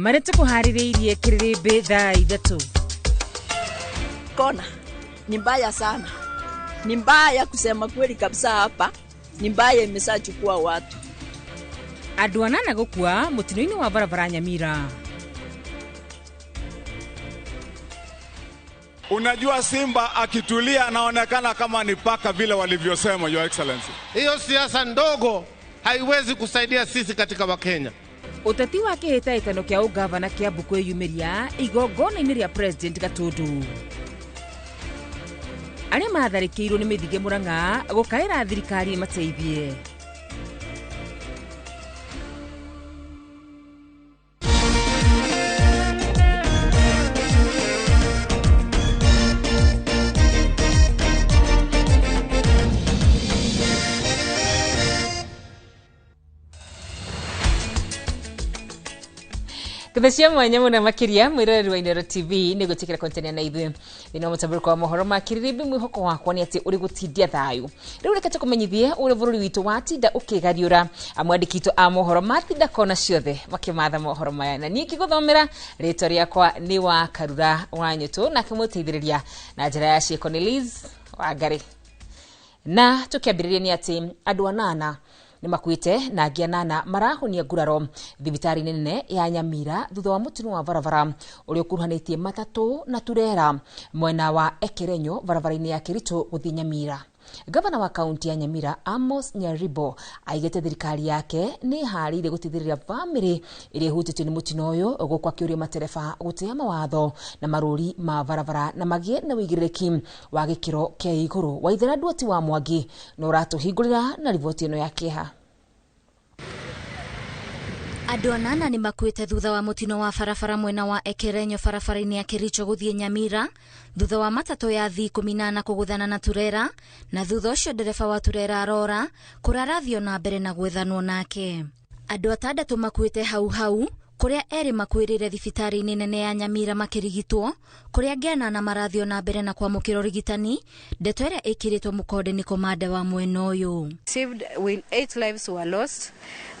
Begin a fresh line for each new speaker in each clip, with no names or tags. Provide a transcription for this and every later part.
Marĩa tũkũharĩrĩirie kĩrĩrĩmbĩ thaa 3.
Kona ni mbaya sana, ni mbaya kusema kweli kabisa, hapa ni mbaya, imeshachukua watu.
Andũ 8 gũkua mũtino-inĩ wa barabara Nyamira.
Unajua simba akitulia anaonekana kama ni paka vile walivyosema, Your Excellency.
Hiyo siasa ndogo haiwezi kusaidia sisi katika Wakenya.
Ũteti wa kĩhĩtahĩtano kĩa ũgavana Kiambu kwĩyumĩria igongona-inĩ rĩa President Gatundu. Arĩa matharĩkĩirwo nĩ mĩthige Murang'a gũkaĩra thirikari ĩmateithie. Cia mwanya muno makiria mwiroreri wa Inooro TV nĩ gwĩtĩkĩra kũnyitanĩra na ithuĩ thĩinĩ wa mũtambũrĩko wa mohoro ma kĩrĩrĩmbĩ. Mwĩhoko wakwa nĩ atĩ ũrĩ gũtindia thayũ. Rĩu reke tũkũmenyithie ũrĩa bũrũri witũ watinda ũkĩgariũra. Amwandĩki witũ a mohoro matinda kona ciothe makĩmatha mohoro maya, na niĩ ngĩgũthomera rĩtwa rĩakwa nĩ wa Karura wa Nyũtũ, nake mũteithĩrĩria na njĩra ya ciĩko nĩ Liz Wangari. Na tũkĩambĩrĩria nĩ atĩ andũ 8 nĩ makuĩte na angĩ 8 marahonia nguraro thibitarĩ nene ya Nyamira thutha wa mũtino wa barabara ũrĩa ũkuruhanĩtie matatũ na turera mwena wa Ekerenyo barabara-inĩ ya Kericho gũthiĩ Nyamira. Gavana wa kaunti ya Nyamira Amos Nyaribo aigĩte thirikari yake nĩ ĩharĩirie gũteithĩrĩria bamĩrĩ ĩrĩa ĩhutĩtio nĩ mũtino ũyũ, gũkũ akĩũria matereba gũtĩa mawatho na marũri ma barabara na magĩe na ũigĩrĩrĩki wa gĩkĩro kĩa igũrũ. Waithera Nduati wa Mwangi no ũratũhingũrĩra na riboti ĩno ya kĩeha.
Andũ 8 nĩ makuĩte thutha wa mũtino wa barabara mwena wa Ekerenyo barabara-inĩ ya Kericho gũthiĩ Nyamira thutha wa matatũ ya 18 kũgũthana na turera, na thutha ũcio ndereba wa turera arora kũrarathio na mbere na gwethanwo nake. Andũ 6 makuĩte hau hau, kũrĩa 2 makuĩrĩire thibitarĩ-inĩ nene ya Nyamira makĩrigitwo, kũrĩa angĩ 8 marathio na mbere na kwamũkĩra ũrigitani. Ndeto ĩrĩa ĩkĩrĩtwo mũkonde nĩ komanda wa mwena ũyũ.
Saved with 8 lives were lost.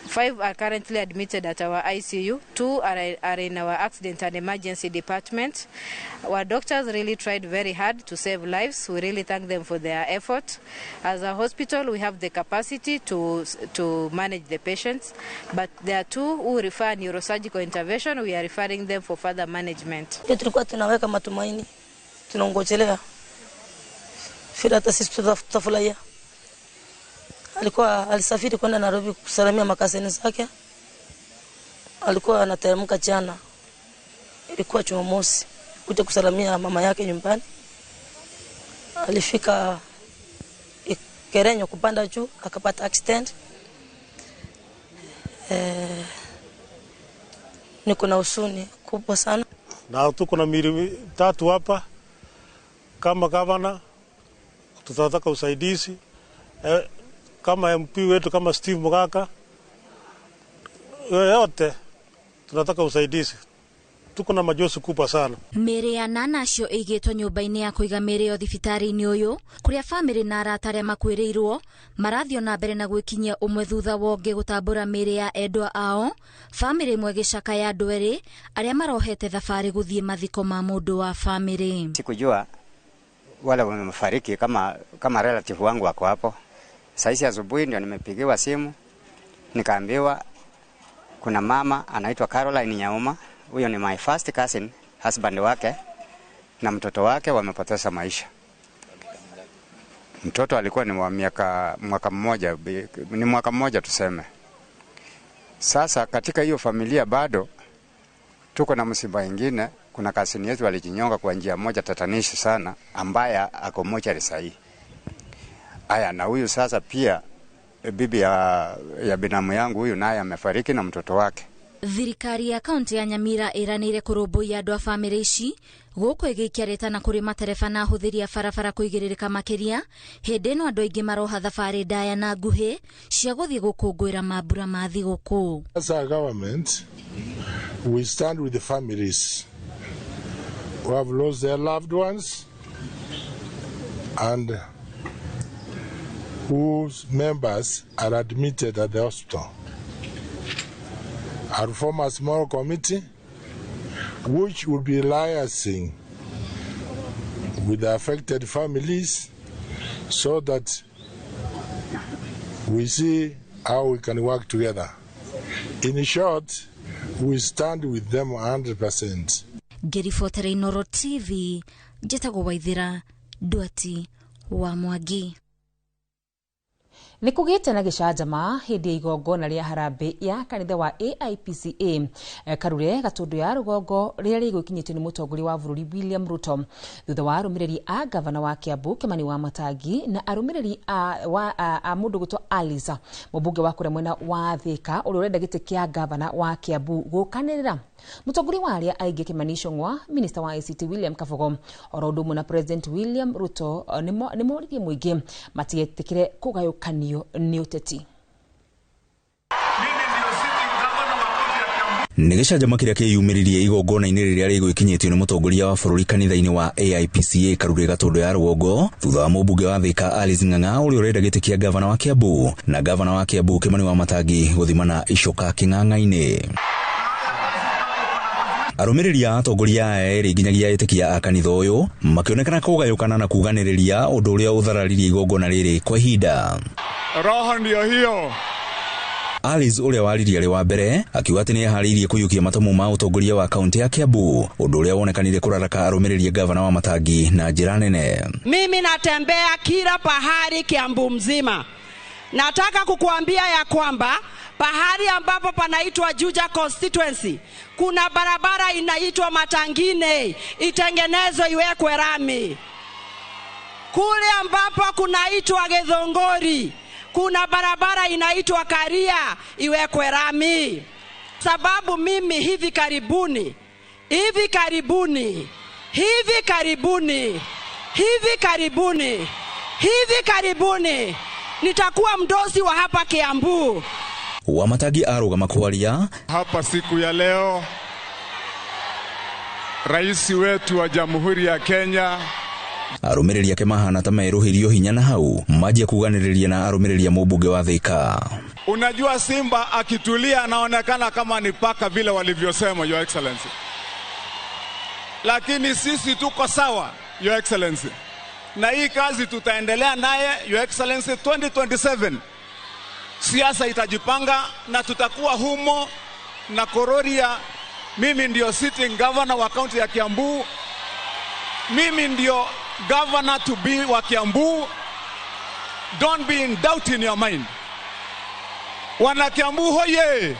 5 are currently admitted at our ICU. 2 are in our accident and emergency department. Our doctors really tried very hard to save lives. We really thank them for their effort. As a hospital, we have the capacity to manage the patients, but there are 2 who refer neurosurgical intervention. We are referring them for further management.
Tulikuwa tunaweka matumaini, tunangojelea fira hata sisi tutafurahia. Alikuwa alisafiri kwenda Nairobi kusalamia makazini zake. Alikuwa anateremka jana, ilikuwa Jumamosi, kuja kusalamia mama yake nyumbani. Alifika Kerenyo kupanda juu akapata accident. Niko na huzuni kubwa sana.
Na tuko na miili 3 hapa. Kama gavana tutataka usaidizi. Kama MP wetu kama Steve Mugaka, yote tunataka usaidizi. Tuko na majosi kubwa sana.
Mĩĩrĩ ya 8 acio ĩigĩtwo nyũmba-inĩ ya kũiga mĩĩrĩ yo thibitarĩ-inĩ ũyũ, kũrĩa bamĩrĩ na arata arĩa makuĩrĩirwo marathio na mbere na gwĩkinyia ũmwe thutha wa ũngĩ gũtambũra mĩĩrĩ ya endwa ao. Bamĩrĩ ĩmwe gĩcakaya andũ 2 arĩa marohete thabarĩ gũthiĩ mathiko ma mũndũ wa bamĩrĩ.
Sikujua wale wamefariki kama relative wangu wako hapo. Saisi asubuhi ndio nimepigiwa simu nikaambiwa kuna mama anaitwa Caroline Nyauma, huyo ni my first cousin, husband wake na mtoto wake wamepoteza maisha. Mtoto alikuwa ni wa mwaka mmoja, ni mwaka mmoja tuseme. Sasa katika hiyo familia bado tuko na msiba ingine, kuna cousin yetu alijinyonga kwa njia moja tatanishi sana ambaye ako mochari sahi. Aya, na huyu sasa pia bibi ya binamu yangu huyu naye amefariki na mtoto wake.
Thirikari ya kaunti ya Nyamira ĩranĩire kũrũmbũiya andũ a bamĩrĩ ici gũkũ ĩgĩikia rĩtana kũrĩ matereba na ahũthĩri a barabara kũigĩrĩrĩka makĩria hĩndĩ ĩno andũ aingĩ maroha thabarĩ ndaya na nguhĩ cia gũthiĩ gũkũngũĩra mambura ma thigũkũ.
As a government, we stand with the families who have lost their loved ones and whose members are admitted at the hospital. I'll form a small committee which will be liaising with the affected families so that we see how we can work together. In short, we stand with them 100%.
Ngĩribotera Inooro TV, njĩtagwo Waithĩra Ndwati wa Mwangi.
Nĩ kũgĩte na gĩcanjama hĩndĩ ya igongona rĩa harambĩ ya kanitha wa AIPCA Karure Gatũndũ ya rũgongo rĩrĩa rĩgũkinyĩtio nĩ mũtongoria wa bũrũri William Ruto, thutha wa arũmĩrĩri a gavana wa Kiambu Kimani wa Matangi na arũmĩrĩri a mũndũ gwĩtwo Alice, mũmbunge wa kũrĩa mwena wa Thika ũrĩa ũrenda gĩtĩ kĩa gavana wa Kiambu gũkanĩrĩra. Mũtongoria wa arĩa aingĩ Kimani Ichung'wa, minista wa ICT William Kabogo oro ũndũ ũmwe na President William Ruto nĩ moririe mũingĩ matigetĩkĩre kũgayũkanio nĩ ũteti.
Nĩ gĩcanjama kĩrĩa kĩyumĩririe igongona-inĩ rĩrĩa rĩgwĩkinyĩtio nĩ mũtongoria wa bũrũri kanitha-inĩ wa AIPCA Karure Gatũndũ ya rũgongo, thutha wa mũmbunge wa Thika Alice Ng'ang'a ũrĩa ũrenda gĩtĩ kĩa gavana wa Kiambu na gavana wa Kiambu Kimani wa Matangi gũthimana icoka kĩng'ang'a-inĩ. Arũmĩrĩri a atongoria aya erĩ nginyagia etĩkia a kanitha ũyũ makĩonekana kũgayũkana na kuganĩrĩria ũndũ ũrĩa ũthararirie igongona rĩrĩ kwa ihinda.
Roho ndio hiyo.
Alice ũrĩa waririe arĩ wa mbere akiuga atĩ nĩeharĩirie kũiyũkia matamu ma ũtongoria wa kaunti ya Kiambu, ũndũ ũrĩa wonekanire kũraraka arũmĩrĩri a gavana wa Matangi na njĩra nene.
Mimi natembea kila pahali Kiambu mzima. Nataka kukuambia ya kwamba pahali ambapo panaitwa Juja constituency kuna barabara inaitwa Matangine, itengenezwe iwekwe rami. Kule ambapo kunaitwa Githongori kuna barabara inaitwa Karia, iwekwe rami. Sababu mimi hivi karibuni nitakuwa mdosi wa hapa Kiambu.
Wamatangi arugama kwaria
hapa siku ya leo. Rais wetu wa Jamhuri ya Kenya
arũmĩrĩri ake mahana ta merũhĩrio hinya na hau manjia kuganĩrĩria na arũmĩrĩri a mũmbunge wa Thika.
Unajua simba akitulia anaonekana kama ni paka vile walivyosema, Your Excellency. Lakini sisi tuko sawa, Your Excellency. Na hii kazi tutaendelea naye, Your Excellency, 2027. Siasa itajipanga na tutakuwa humo na Kororia. Mimi ndio sitting governor wa kaunti ya Kiambu. Mimi ndio governor to be wa Kiambu. Don't be in doubt in your mind. Wana Kiambu hoye.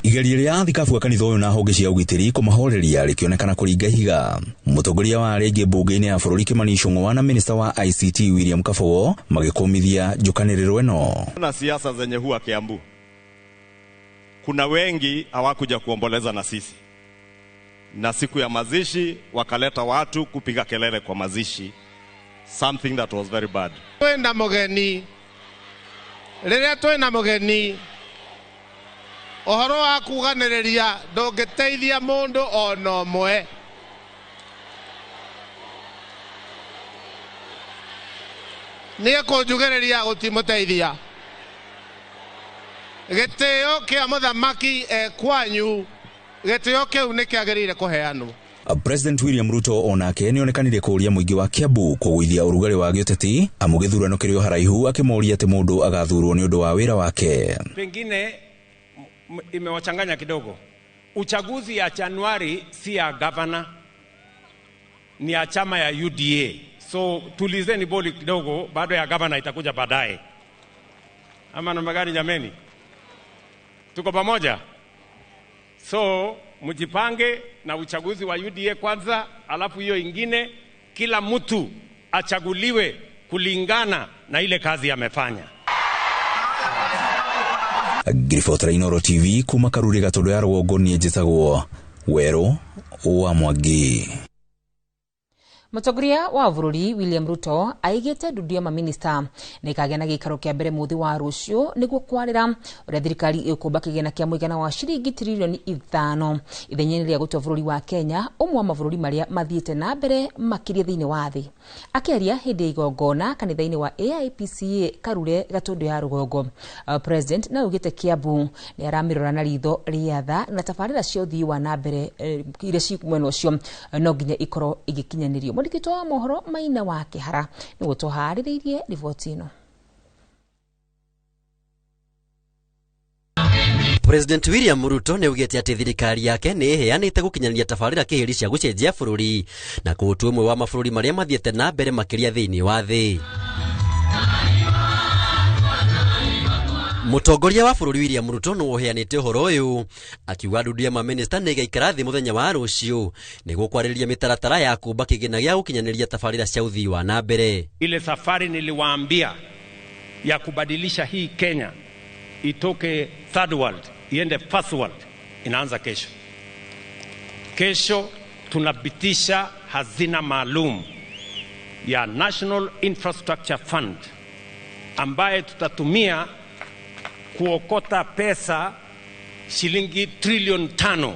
Igeria rĩa thikabu a kanitha ũyũ na honge cia ũgitĩri kũmahoreria rĩkĩonekana kũringa ihiga. Mũtongoria wa arĩa aingĩ mbunge-inĩ ya bũrũri Kimani Ichung'wa na minista wa ICT William Kabogo magĩkũmithia njũkanĩrĩro ĩno.
Na siasa zenye huwa Kiambu, kuna wengi hawakuja kuomboleza na sisi, na siku ya mazishi wakaleta watu kupiga kelele kwa mazishi, something that was very bad.
Twenda mugeni rĩrĩa twĩna mũgeni ũhoro wa kuganĩrĩria ndũngĩteithia mũndũ ona ũmwe. Nĩ kũnjugĩrĩria gũtimũteithia. Gĩtĩo kĩa mũthamaki kwanyu, gĩtĩo kĩu nĩ kĩagĩrĩire kũheanwo.
President William Ruto onake nĩonekanire kũũria mũingĩ wa Kiambu kũgũithia ũrugarĩ wa gĩũteti amu gĩthurano kĩrĩ o haraihu, akĩmoria atĩ mũndũ agathurwo nĩ ũndũ wa wĩra wake.
Pengine imewachanganya kidogo. Uchaguzi ya Januari si ya governor, ni ya chama ya UDA. So tulizeni boli kidogo, bado ya governor itakuja baadaye. Ama namna gani jameni? Tuko pamoja? So mjipange na uchaguzi wa UDA kwanza, alafu hiyo ingine kila mtu achaguliwe kulingana na ile kazi amefanya.
Ngiribotera Inooro TV kuma Karuri Gatũndũ ya rũgongo, niĩ njĩtagwo Werũ wa Mwangi.
Mũtongoria wa bũrũri William Ruto aigĩte ndundu ya maminista na ĩkagĩa na gĩikaro kĩa mbere mũthĩ wa rũciũ nĩguo kwarĩra ũrĩa thirikari ĩkũmba kĩgĩna kĩa mũigana wa ciringi tiririoni 5 ithenya-inĩ rĩa gũtua bũrũri wa Kenya ũmwe wa mabũrũri marĩa mathiĩte na mbere makĩria thĩinĩ wa thĩ. Akĩaria hĩndĩ ya igongona kanitha-inĩ wa AIPCA Karure Gatũndũ ya Rũgongo, President na augĩte Kiambu nĩ aramĩrora na ritho rĩa tha na tabarĩra cia ũthii wa na mbere iria ci mwena ũcio no nginya ikorwo igĩkinyanĩrio. Mwandĩki wa mohoro Maina wa Kĩhara nĩguo tũharĩrĩirie riboti ĩno.
President William Ruto nĩ augĩte atĩ thirikari yake nĩ ĩheanĩte gũkinyanĩria tabarĩra kĩhĩri cia gũcenjia bũrũri na kũũtua ũmwe wa mabũrũri marĩa mathiĩte na mbere makĩria thĩinĩ wa thĩ. Mũtongoria wa bũrũri William Ruto nĩ ũheanĩte ũhoro ũyũ akiuga ndundu ya maminista nĩ ĩgaikara thĩ mũthenya wa rũciũ nĩguo kwarĩrĩria mĩtaratara ya kũmba kĩgĩna gĩa gũkinyanĩria tabarĩra cia ũthii wa na mbere.
Ile safari niliwaambia ya kubadilisha hii Kenya itoke third world iende first world inaanza kesho. Kesho tunapitisha hazina maalum ya National Infrastructure Fund ambaye tutatumia kuokota pesa shilingi trilioni 5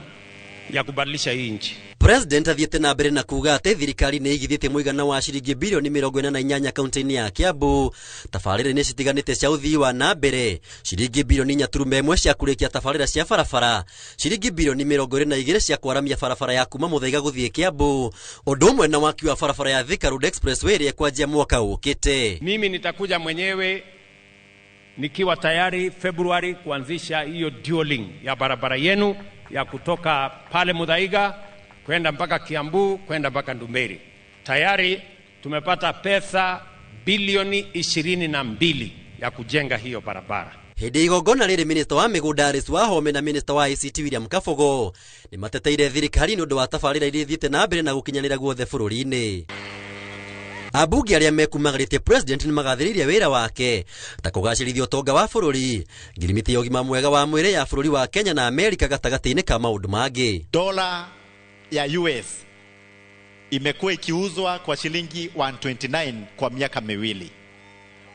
ya kubadilisha hii nchi.
President athiĩte na mbere na kuuga atĩ thirikari nĩ ĩigithĩtie mũigana wa ciringi bilioni 48 kaunti-inĩ ya Kiambu tabarĩra-inĩ citiganĩte cia ũthii wa na mbere, ciringi bilioni 4.1 cia kũrĩkia tabarĩra cia barabara, ciringi bilioni 22 cia kwaramia barabara ya kuma Muthaiga gũthiĩ Kiambu, ũndũ ũmwe na waki wa barabara ya Thika Road Expressway ĩrĩa ĩkwanjia mwaka ũkĩte.
Mimi nitakuja mwenyewe nikiwa tayari Februari kuanzisha hiyo dualing ya barabara yenu ya kutoka pale Muthaiga kwenda mpaka Kiambu kwenda mpaka Ndumberi. Tayari tumepata pesa bilioni 22 ya kujenga hiyo barabara.
Hĩndĩ igongona rĩrĩ minista wa mĩgũnda Alice Wahome na minista wa ICT William Kabogo nĩ mateteire thirikari nĩ ũndũ wa tabarĩra iria ithiĩte na mbere na gũkinyanĩra guothe bũrũri-inĩ. Ambunge arĩa mekumagarĩtie president nĩ magathĩrĩirie wĩra wake ta kũgacĩrithia ũtonga wa bũrũri, ngirimiti ya ũgima mwega wa mwĩrĩ ya bũrũri wa Kenya na Amerika gatagatĩ-inĩ ka maũndũ mangĩ.
Dola ya US imekuwa ikiuzwa kwa shilingi 129 kwa miaka miwili.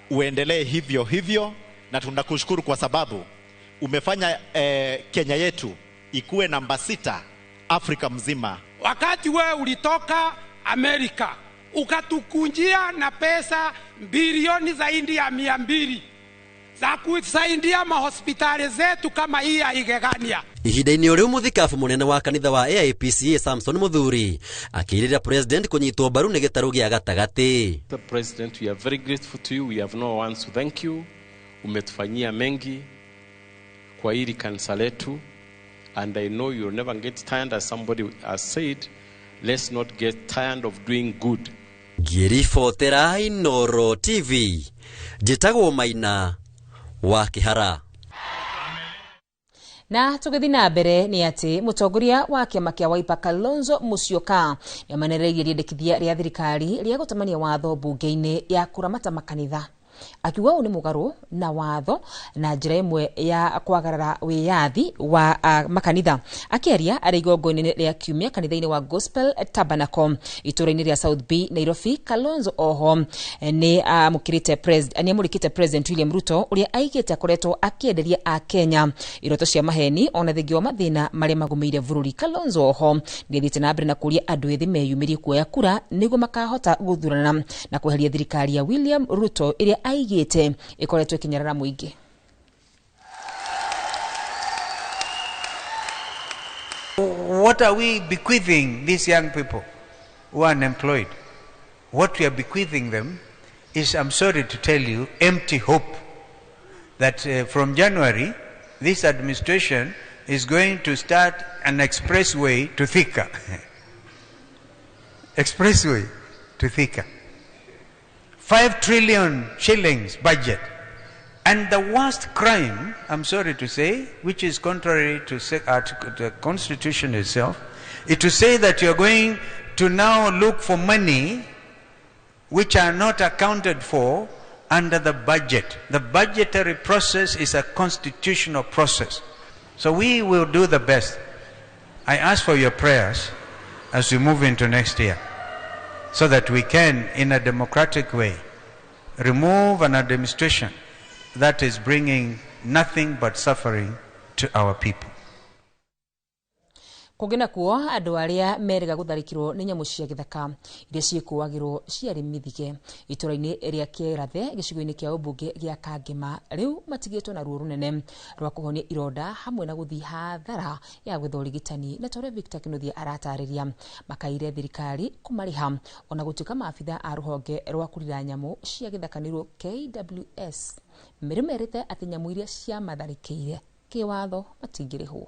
Uendelee hivyo hivyo, na tunakushukuru kwa sababu umefanya Kenya yetu ikuwe namba 6 Afrika mzima.
Wakati wewe ulitoka Amerika ukatukunjia na pesa bilioni zaidi ya 200 za kusaidia mahospitali zetu kama hii ya Igegania.
Ihinda-inĩ rĩu mũthikabu mũnene wa kanitha wa AIPCA Samson Muthuri akĩrĩra president kũnyitwo mbaru nĩ gĩtarũ gĩa gatagatĩ.
Mr. President, we are very grateful to you. We have no one to thank you. Umetufanyia mengi kwa hili kanisa letu, and I know you'll never get tired, as somebody has said. Let's not get tired of doing good.
Ngĩribotera Inooro TV, njĩtagwo Maina wa Kĩhara.
Na tũgĩthiĩ na mbere nĩ atĩ mũtongoria wa kĩama kĩa Wiper Kalonzo Musyoka nĩamenereirie rĩendekithia rĩa thirikari rĩa gũtemania watho mbunge-inĩ ya kũramata makanitha. Akiuga ũũ nĩ mũgarũ na watho na njĩra ĩmwe ya kwagarara wĩyathi wa makanitha. Akĩaria arĩ igongona-inĩ rĩa kiumia kanitha-inĩ wa Gospel Tabernacle itũũra-inĩ rĩa South B Nairobi, Kalonzo oho nĩ amũrĩkĩte President William Ruto ũrĩa aigĩte akoretwo akĩenderia Akenya iroto cia maheni ona thengia wa mathĩna marĩa magũmĩire bũrũri. Kalonzo oho nĩ athiĩte na mbere na kũũria andũ ethĩ meyumĩrie kuoya kura nĩguo makahota gũthurana na kweheria thirikari ya William Ruto ĩrĩa aigĩte ĩkoretwo ĩkĩnyarara mũingĩ.
What are we bequeathing these young people who are unemployed? What we are bequeathing them is, I'm sorry to tell you, empty hope that from January, this administration is going to start an expressway to Thika. Expressway to Thika. 5 trillion shillings budget. And the worst crime, I'm sorry to say, which is contrary to the Constitution itself, is to say that you're going to now look for money which are not accounted for under the budget. The budgetary process is a constitutional process. So we will do the best. I ask for your prayers as we move into next year. so that we can, in a democratic way, remove an administration that is bringing nothing but suffering to our people.
Kũngĩ nakuo andũ arĩa merĩga gũtharĩkĩrwo nĩ nyamũ cia gĩthaka iria ciĩkũagĩrwo ciarĩ mĩthige itũra-inĩ rĩa Kĩarathe gĩcigo-inĩ kĩa ũmbunge gĩa Kangema rĩu matigĩtwo na ruo rũnene rwa kũhonia ironda hamwe na gũthiĩ hathara ya gwetha ũrigitani na ta ũrĩa Victor Kĩnuthia aratarĩria makaire thirikari kũmarĩha ona gũtuĩka maabitha a rũhonge rwa kũrira nyamũ cia gĩthaka nĩruo KWS merĩmerĩte atĩ nyamũ iria ciamatharĩkĩire kĩwatho matingĩrĩhwo.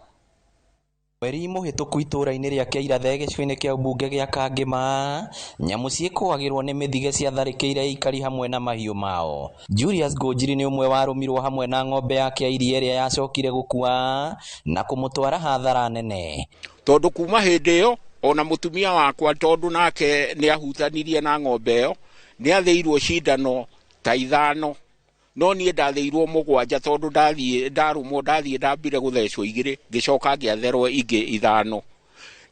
Mweri mũhĩtũku itũra-inĩ rĩa Kĩarathe gĩcigo-inĩ kĩa ũmbunge gĩa Kangema nyamũ ciĩkũagĩrwo nĩ mĩthige ciatharĩkĩire aikari hamwe na mahiũ mao. Julius Ngũnjiri nĩ ũmwe warũmirwo hamwe na ng'ombe yake ya iria ĩrĩa yacokire gũkua na kũmũtwara hathara nene.
Tondũ kuma hĩndĩ ĩyo ona mũtumia wakwa tondũ nake nĩ ahutanirie na ng'ombe ĩyo nĩ athĩirwo cindano ta 5 no niĩ ndathĩirwo 7 tondũ ndathiĩ ndarũmwo ndathiĩ ndambire gũthecwo 2 ngĩcoka ngĩatherwo ingĩ 5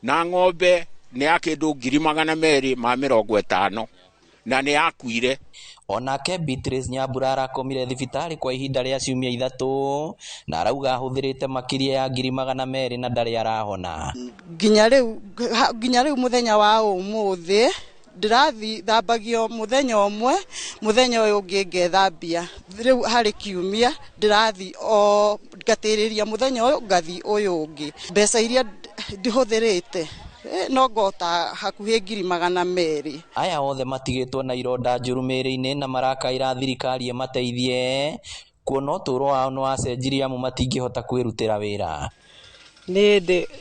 na ng'ombe nĩ ya kĩndũ 250,000 na nĩ yakuire.
Onake Beatrice Nyambura arakomire thibitarĩ kwa ihinda rĩa ciumia 3 na arauga ahũthĩrĩte makĩria ya 200,000 na ndarĩ arahona.
Nginya rĩu mũthenya wa ũmũthĩ ndĩrathi thambagio mũthenya ũmwe mũthenya ũyũ ũngĩ ngethambia rĩu harĩ kiumia ndĩrathi o ngatĩrĩria mũthenya ũyũ ngathi ũyũ ũngĩ mbeca iria ndihũthĩrĩte no ngota hakuhĩ 200,000.
Aya othe matigĩtwo na ironda njũru mĩĩrĩ-inĩ na marakaĩra thirikari ĩmateithie kuona ũtũũro wao nĩ wacenjirie amu matingĩhota kwĩrutĩra wĩra.
Nĩ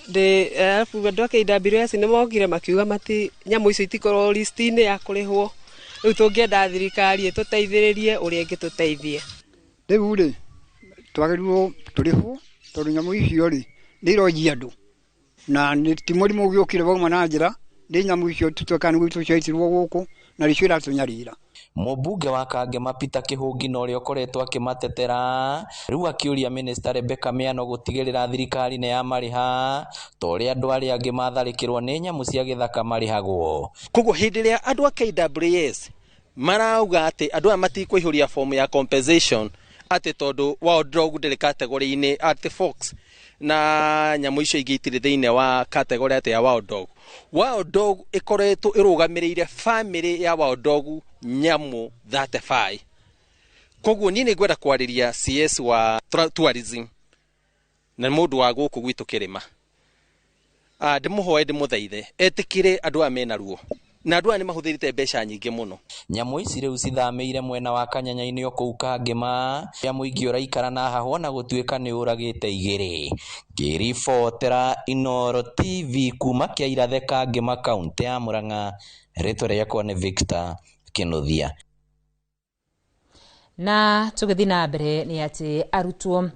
ndĩ arabu andũ a KWS nĩ mokire makiuga mati nyamũ icio itikorwo list-inĩ ya kũrĩhwo rĩu tũngĩenda thirikari ĩtũteithĩrĩrie ũrĩa ĩngĩtũteithia.
Rĩu rĩ twagĩrĩirwo tũrĩhwo tondũ nyamũ icio rĩ nĩ ironjia andũ na ti mũrimũ ũgĩũkire wauma na njĩra nĩ nyamũ icio tũtuĩkaga nĩ gwitũ ciaitirwo gũkũ na nĩcio iratũnyarira.
Mũmbunge wa Kangema Peter Kĩhũngi na ũrĩa ũkoretwo akĩmatetera rĩu akĩũria Minister Rebecca Miano gũtigĩrĩra thirikari nĩ yamarĩha ta ũrĩa andũ arĩa angĩ matharĩkĩrwo nĩ nyamũ cia gĩthaka marĩhagwo.
Koguo hĩndĩ ĩrĩa andũ a KWS marauga atĩ andũ aya matikũihũria fomu ya compensation atĩ tondũ wild dog ndĩrĩ category-inĩ atĩ fox na nyamũ icio ingĩ itirĩ thĩinĩ wa category atĩ ya wild dog. Wild dog ĩkoretwo ĩrũgamĩrĩire family ya wild dog nyamũ 35. Koguo niĩ nĩngwenda kwarĩria CS wa tourism na mũndũ wa gũkũ gwitũ kĩrĩma ndĩmũhoe ndĩmũthaithe etĩkĩre andũ aya mena ruo na andũ aya nĩmahũthĩrĩte mbeca nyingĩ mũno.
Nyamũ ici rĩu cithamĩire mwena wa Kanyanya-inĩ o kũu Kangema ya mũingĩ ũraikara na hahũ na gũtuĩka nĩ ũragĩte 2. Ngĩribotera Inooro TV kuma Kĩairathe Kangema kaũntĩ ya Murang'a rĩtwa rĩakwa nĩ Victor Kĩnuthia.
Na tũgĩthiĩ na mbere nĩ atĩ arutwo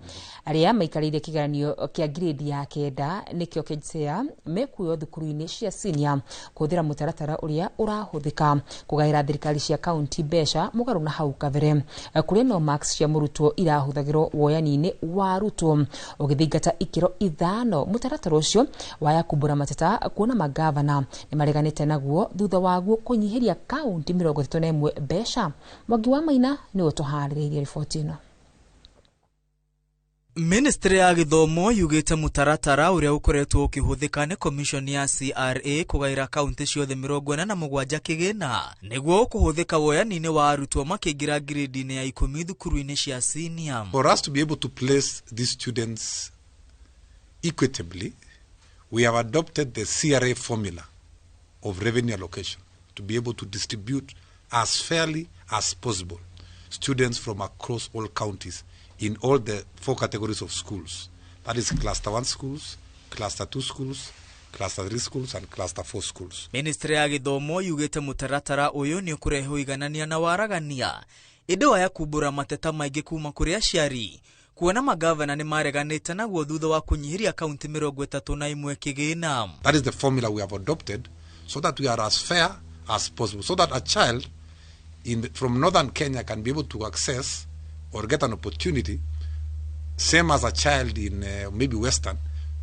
arĩa maikarĩire kĩgeranio kĩa grade ya 9 nĩkĩo KJSEA mekuoywo thukuru-inĩ cia senior kũhũthĩra mũtaratara ũrĩa ũrahũthĩka kũgaĩra thirikari cia kaunti mbeca mũgarũ na hau kabere kũrĩa no marks cia mũrutwo irahũthagĩrwo woyani-inĩ wa arutwo ũgĩthingata ikĩro 5. Mũtaratara ũcio waya kumbũra mateta kuona magavana nĩ mareganĩte naguo thutha waguo kũnyihĩria kaunti 31 mbeca. Mwangi wa Maina nĩwe ũtũharĩrĩirie riboti ĩno.
Ministry ya gĩthomo yugĩte mũtaratara ũrĩa ũkoretwo ũkĩhũthĩka nĩ commission ya CRA kũgaĩra kaunti ciothe 47 kĩgĩna nĩguo ũkũhũthĩka woyani-inĩ wa arutwo makĩingĩra grade-inĩ ya 10 thukuru-inĩ cia senior.
For us to be able to place these students equitably, we have adopted the CRA formula of revenue allocation to be able to distribute as fairly as possible students from across all counties in all the 4 categories of schools. That is cluster 1 schools, cluster 2 schools, cluster 3 schools and cluster 4 schools.
Ministry ya gĩthomo yugĩte mũtaratara ũyũ nĩ ũkũrehe ũiganania na waragania ĩndĩ waya kumbũra mateta maingĩ kuma kũrĩ aciari kuona magavana nĩ mareganĩte naguo thutha wa kũnyihĩria kaunti 31 kĩgĩna.
That is the formula we have adopted so that we are as fair as possible, so that a child from northern Kenya can be able to access or get an opportunity, same as a child in maybe Western,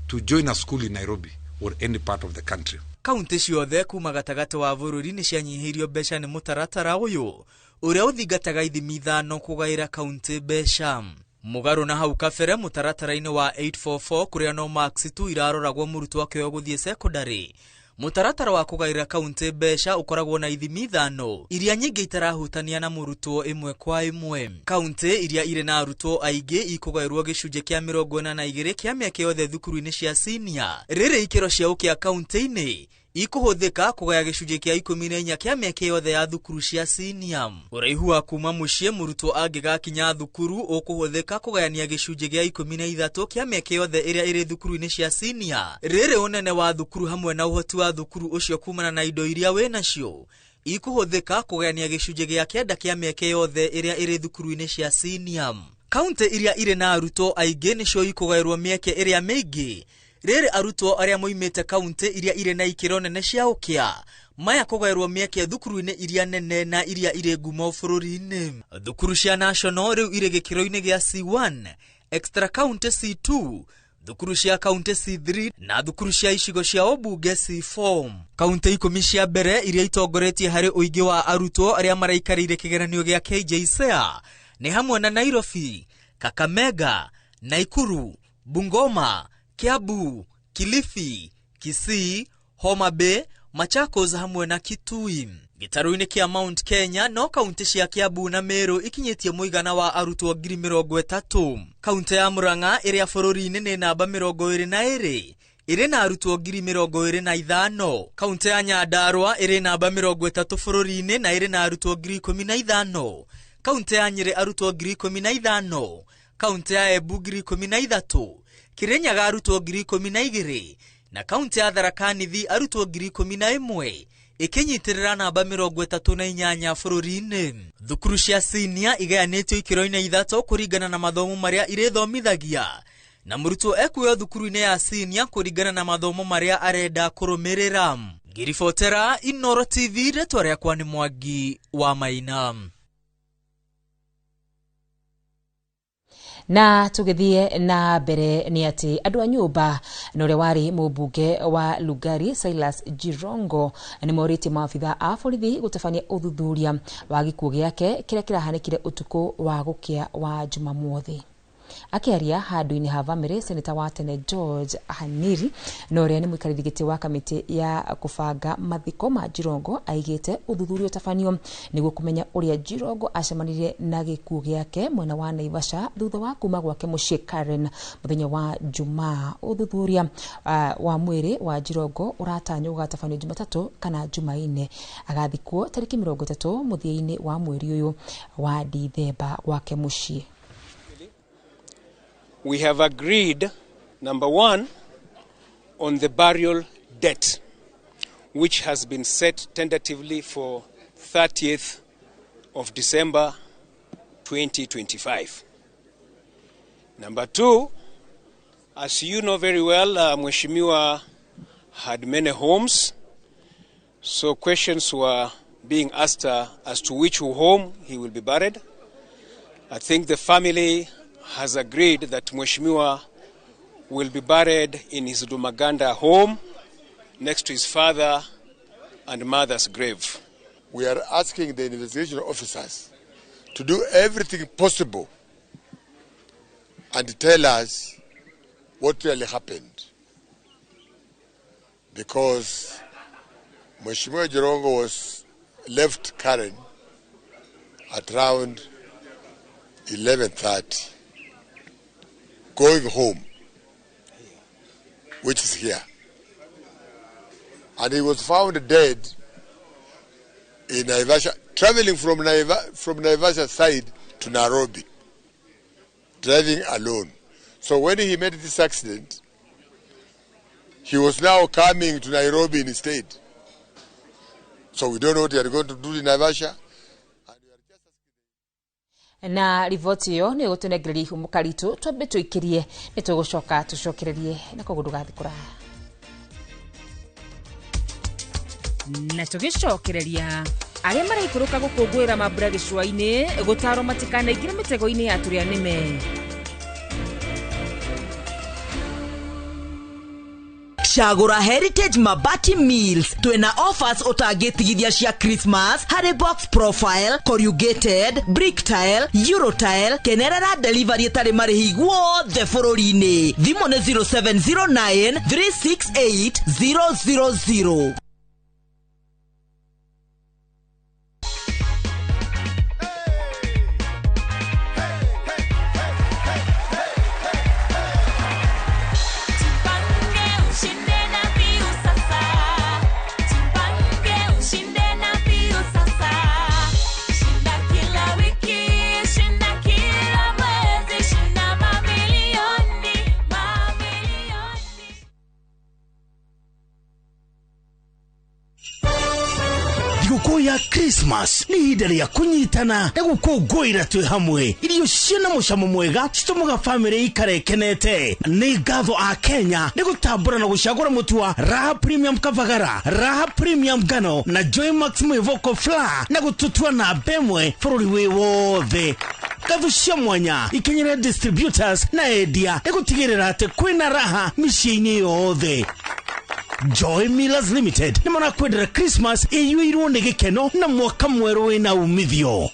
to join a school in Nairobi or any part of the country.
Kaunti ciothe kuma gatagatĩ wa bũrũri nĩ cianyihĩirio mbeca nĩ mũtaratara ũyũ ũrĩa ũthingataga ithimi 5 kũgaĩra kaunti mbeca. Mũgarũ na hau kabere mũtaratara-inĩ wa 844 kũrĩa no marks tu iraroragwo mũrutwo akĩoywo gũthiĩ secondary. Mũtaratara wa kũgaĩra kaunti mbeca ũkoragwo na ithimi 5 iria nyingĩ itarahutania na mũrutwo ĩmwe kwa ĩmwe. Kaunti iria irĩ na arutwo aingĩ ikũgaĩrwo gĩcunjĩ kĩa 42 kĩa mĩeke yothe thukuru-inĩ cia senior. Rĩrĩ ikĩro cia ũkĩa kaunti-inĩ ikũhũthĩka kũgaya gĩcunjĩ kĩa 14 kĩa mĩeke yothe ya thukuru cia senior. Ũraihu wa kuma mũciĩ mũrutwo angĩgakinya thukuru ũkũhũthĩka kũgayania gĩcunjĩ gĩa 13 kĩa mĩeke yothe ĩrĩa ĩrĩ thukuru-inĩ cia senior. Rĩrĩ ũnene wa thukuru hamwe na ũhoti wa thukuru ũcio kumana na indo iria wĩnacio ikũhũthĩka kũgayania gĩcunjĩ gĩa 9 kĩa mĩeke yothe ĩrĩa ĩrĩ thukuru-inĩ cia senior. Kaunti iria irĩ na arutwo aingĩ nĩcio ikũgaĩrwo mĩeke ĩrĩa mĩingĩ. Rĩrĩ arutwo arĩa moimĩte kaunti iria irĩ na ikĩro nene cia ũkĩa maya kũgaĩrwo mĩeke thukuru-inĩ iria nene na iria irĩ ngumo bũrũri-inĩ. Thukuru cia national rĩu irĩ gĩkĩro-inĩ gĩa C1, extra county C2, thukuru cia kaunti C3 na thukuru cia icigo cia ũmbunge C4. Kaunti 10 cia mbere iria itongoretie harĩ ũingĩ wa arutwo arĩa maraikarĩire kĩgeranio gĩa KJSEA nĩ hamwe na Nairobi, Kakamega, Naikuru, Bungoma, Kiambu, Kilifi, Kisii, Homa Bay, Machakos hamwe na Kitui. Gĩtarũ-inĩ kĩa Mount Kenya no kaunti cia Kiambu na Meru ikinyĩtie mũigana wa arutwo 30,000. Kaunti ya Murang'a ĩrĩa bũrũri-inĩ nĩ namba 22 ĩrĩ na arutwo 25,000. Kaunti ya Nyandarua ĩrĩ namba 30 bũrũri-inĩ na ĩrĩ na arutwo 15,000. Kaunti ya Nyĩrĩ arutwo 15,000. Kaunti ya Embu 13,000. Kirinyaga arutwo 12,000 na kaunti ya Tharaka Nithi arutwo 11,000 ikinyitĩrĩra namba 38 bũrũri-inĩ. Thukuru cia senior igayanĩtio ikĩro-inĩ 3 kũringana na mathomo marĩa irĩthomithagia na mũrutwo ekuoywo thukuru-inĩ ya senior kũringana na mathomo marĩa arenda kũrũmĩrĩra. Ngiribotera Inoro TV, rĩtwa rĩakwa nĩ Mwangi wa Maina.
Na tugithie na mbere ni ati andu a nyumba na uria wari mubunge wa Lugari Silas Jirongo ni moritie maabitha a borithi gutabania uthuthuria wa gikuo giake kiria kirahanikire utuku wa gukia wa Jumamothi. Akiaria handu-inĩ ha bamĩrĩ, seneta wa tene George Haniri na ũrĩa nĩ mũikarĩri gĩtĩ wa kamĩtĩ ya kũbanga mathiko ma Jirongo aigĩte ũthuthuria ũtabanio nĩguo kũmenya ũrĩa Jirongo acemanirie na gĩkuũ gĩake mwena wa Naivasha thutha wa kuma gwake mũciĩ Karen mũthenya wa Jumaa. Ũthuthuria wa mwĩrĩ wa Jirongo ũratanywo gũgatabanio Jumatatũ kana Jumaine. Agathikwo tarĩki 30 mũthia-inĩ wa mweri ũyũ wa Dithemba gwake mũciĩ.
We have agreed, number one, on the burial date, which has been set tentatively for 30th of December 2025. Number two, as you know very well, Mheshimiwa had many homes, so questions were being asked as to which home he will be buried. I think the family has agreed that Mheshimiwa will be buried in his Dumaganda home next to his father and mother's grave.
We are asking the investigation officers to do everything possible and tell us what really happened. Because Mheshimiwa Jirongo was left Karen at around 11:30. Going home, which is here. And he was found dead in Naivasha, traveling from Naivasha side to Nairobi, driving alone. So when he made this accident, he was now coming to Nairobi instead. So we don't know what they are going to do in Naivasha.
Na riboti iyo ni gutunengereria ihumuka ritu twambe tuikirie ni tugucoka tucokererie na koguo ndugathi kuraya na tugicokereria aria maraikũrũka gũkũngũĩra mambura gĩcũa-inĩ gũtarwo matikanaingĩre mĩtego-inĩ ya tũrĩa nĩme.
Cagũra Heritage Mabati Mills. Twĩna offers ũtangĩtigithia cia Christmas harĩ box profile, corrugated, brick tile, euro tile. Kenerera delivery ĩtarĩ marĩhi guothe bũrũri-inĩ. Thimũ nĩ 0709 368 000.
Thigũkũ ya Christmas nĩ ihinda rĩa kũnyitana na gũkũngũĩra twĩ hamwe. Irio ciĩna mũcamo mwega citũmaga bamĩrĩ ikare ĩkenete. Nĩ ngatho a Kenya nĩ gũtambũra na gũcagũra mũtu wa Raha Premium Kavagara, Raha Premium Ngano na Joymax Mwĩvoko Flour na gũtũtua namba ĩmwe bũrũri wĩ wothe. Ngatho cia mwanya ikinyĩre distributors na endia nĩ gũtigĩrĩra atĩ kwĩna raha mĩciĩ-inĩ yothe. Joy Millers Limited nĩ marakwendera Christmas ĩiyũirwo nĩ gĩkeno na mwaka mwerũ wĩna umithio.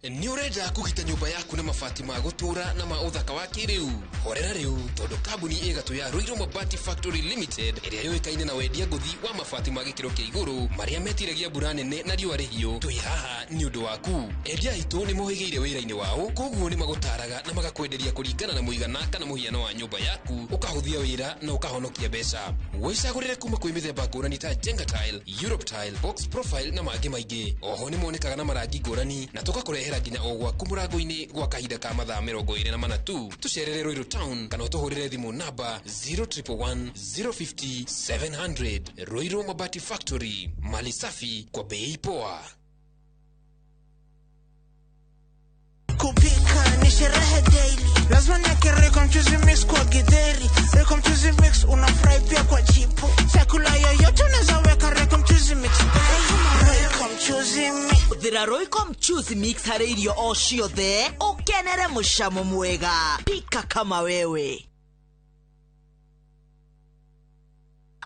Nĩ ũrenda kũgita nyũmba yaku na mabati ma gũtũũra na ma ũthaka wa kĩrĩu? Horera rĩu, tondũ kambuni ĩgatũ ya Ruiru Mabati Factory Limited ĩrĩa yũĩkaine na wendia ngũthi wa mabati ma gĩkĩro kĩa igũrũ marĩa metiragia mbura nene na riũa rĩhiũ, twĩ haha nĩ ũndũ waku. Endia aitũ nĩ mohĩgĩire wĩra-inĩ wao, koguo nĩ magũtaraga na magakwenderia kũringana na mũigana kana mũhiano wa nyũmba yaku, ũkahũthia wĩra na ũkahonokia mbeca. Wĩcagũrĩre kuma kwĩ mĩthemba ngũrani ta Jenga Tile, Europe Tile, Box Profile na mangĩ maingĩ. Oho nĩ monekaga na marangi ngũrani na tũgakũrehera nginya o gwaku mũrango-inĩ gwa kahinda ka mathaa 24 tu. Tũcerere Ruiru Town kana ũtũhũrĩre thimũ namba 0111 050 700. Ruiru Mabati Factory, mali safi kwa bei poa.
Kupika ni sherehe daily, lazima niweke Royco mchuzi mix kwa githeri. Royco mchuzi mix unafurahi pia kwa chipo. Chakula yoyote unaweza weka Royco mchuzi mix. Royco mchuzi mix.
Hũthĩra Royco mchuzi mix harĩ irio o ciothe ũkenere mũcamo mwega. Pika kama wewe.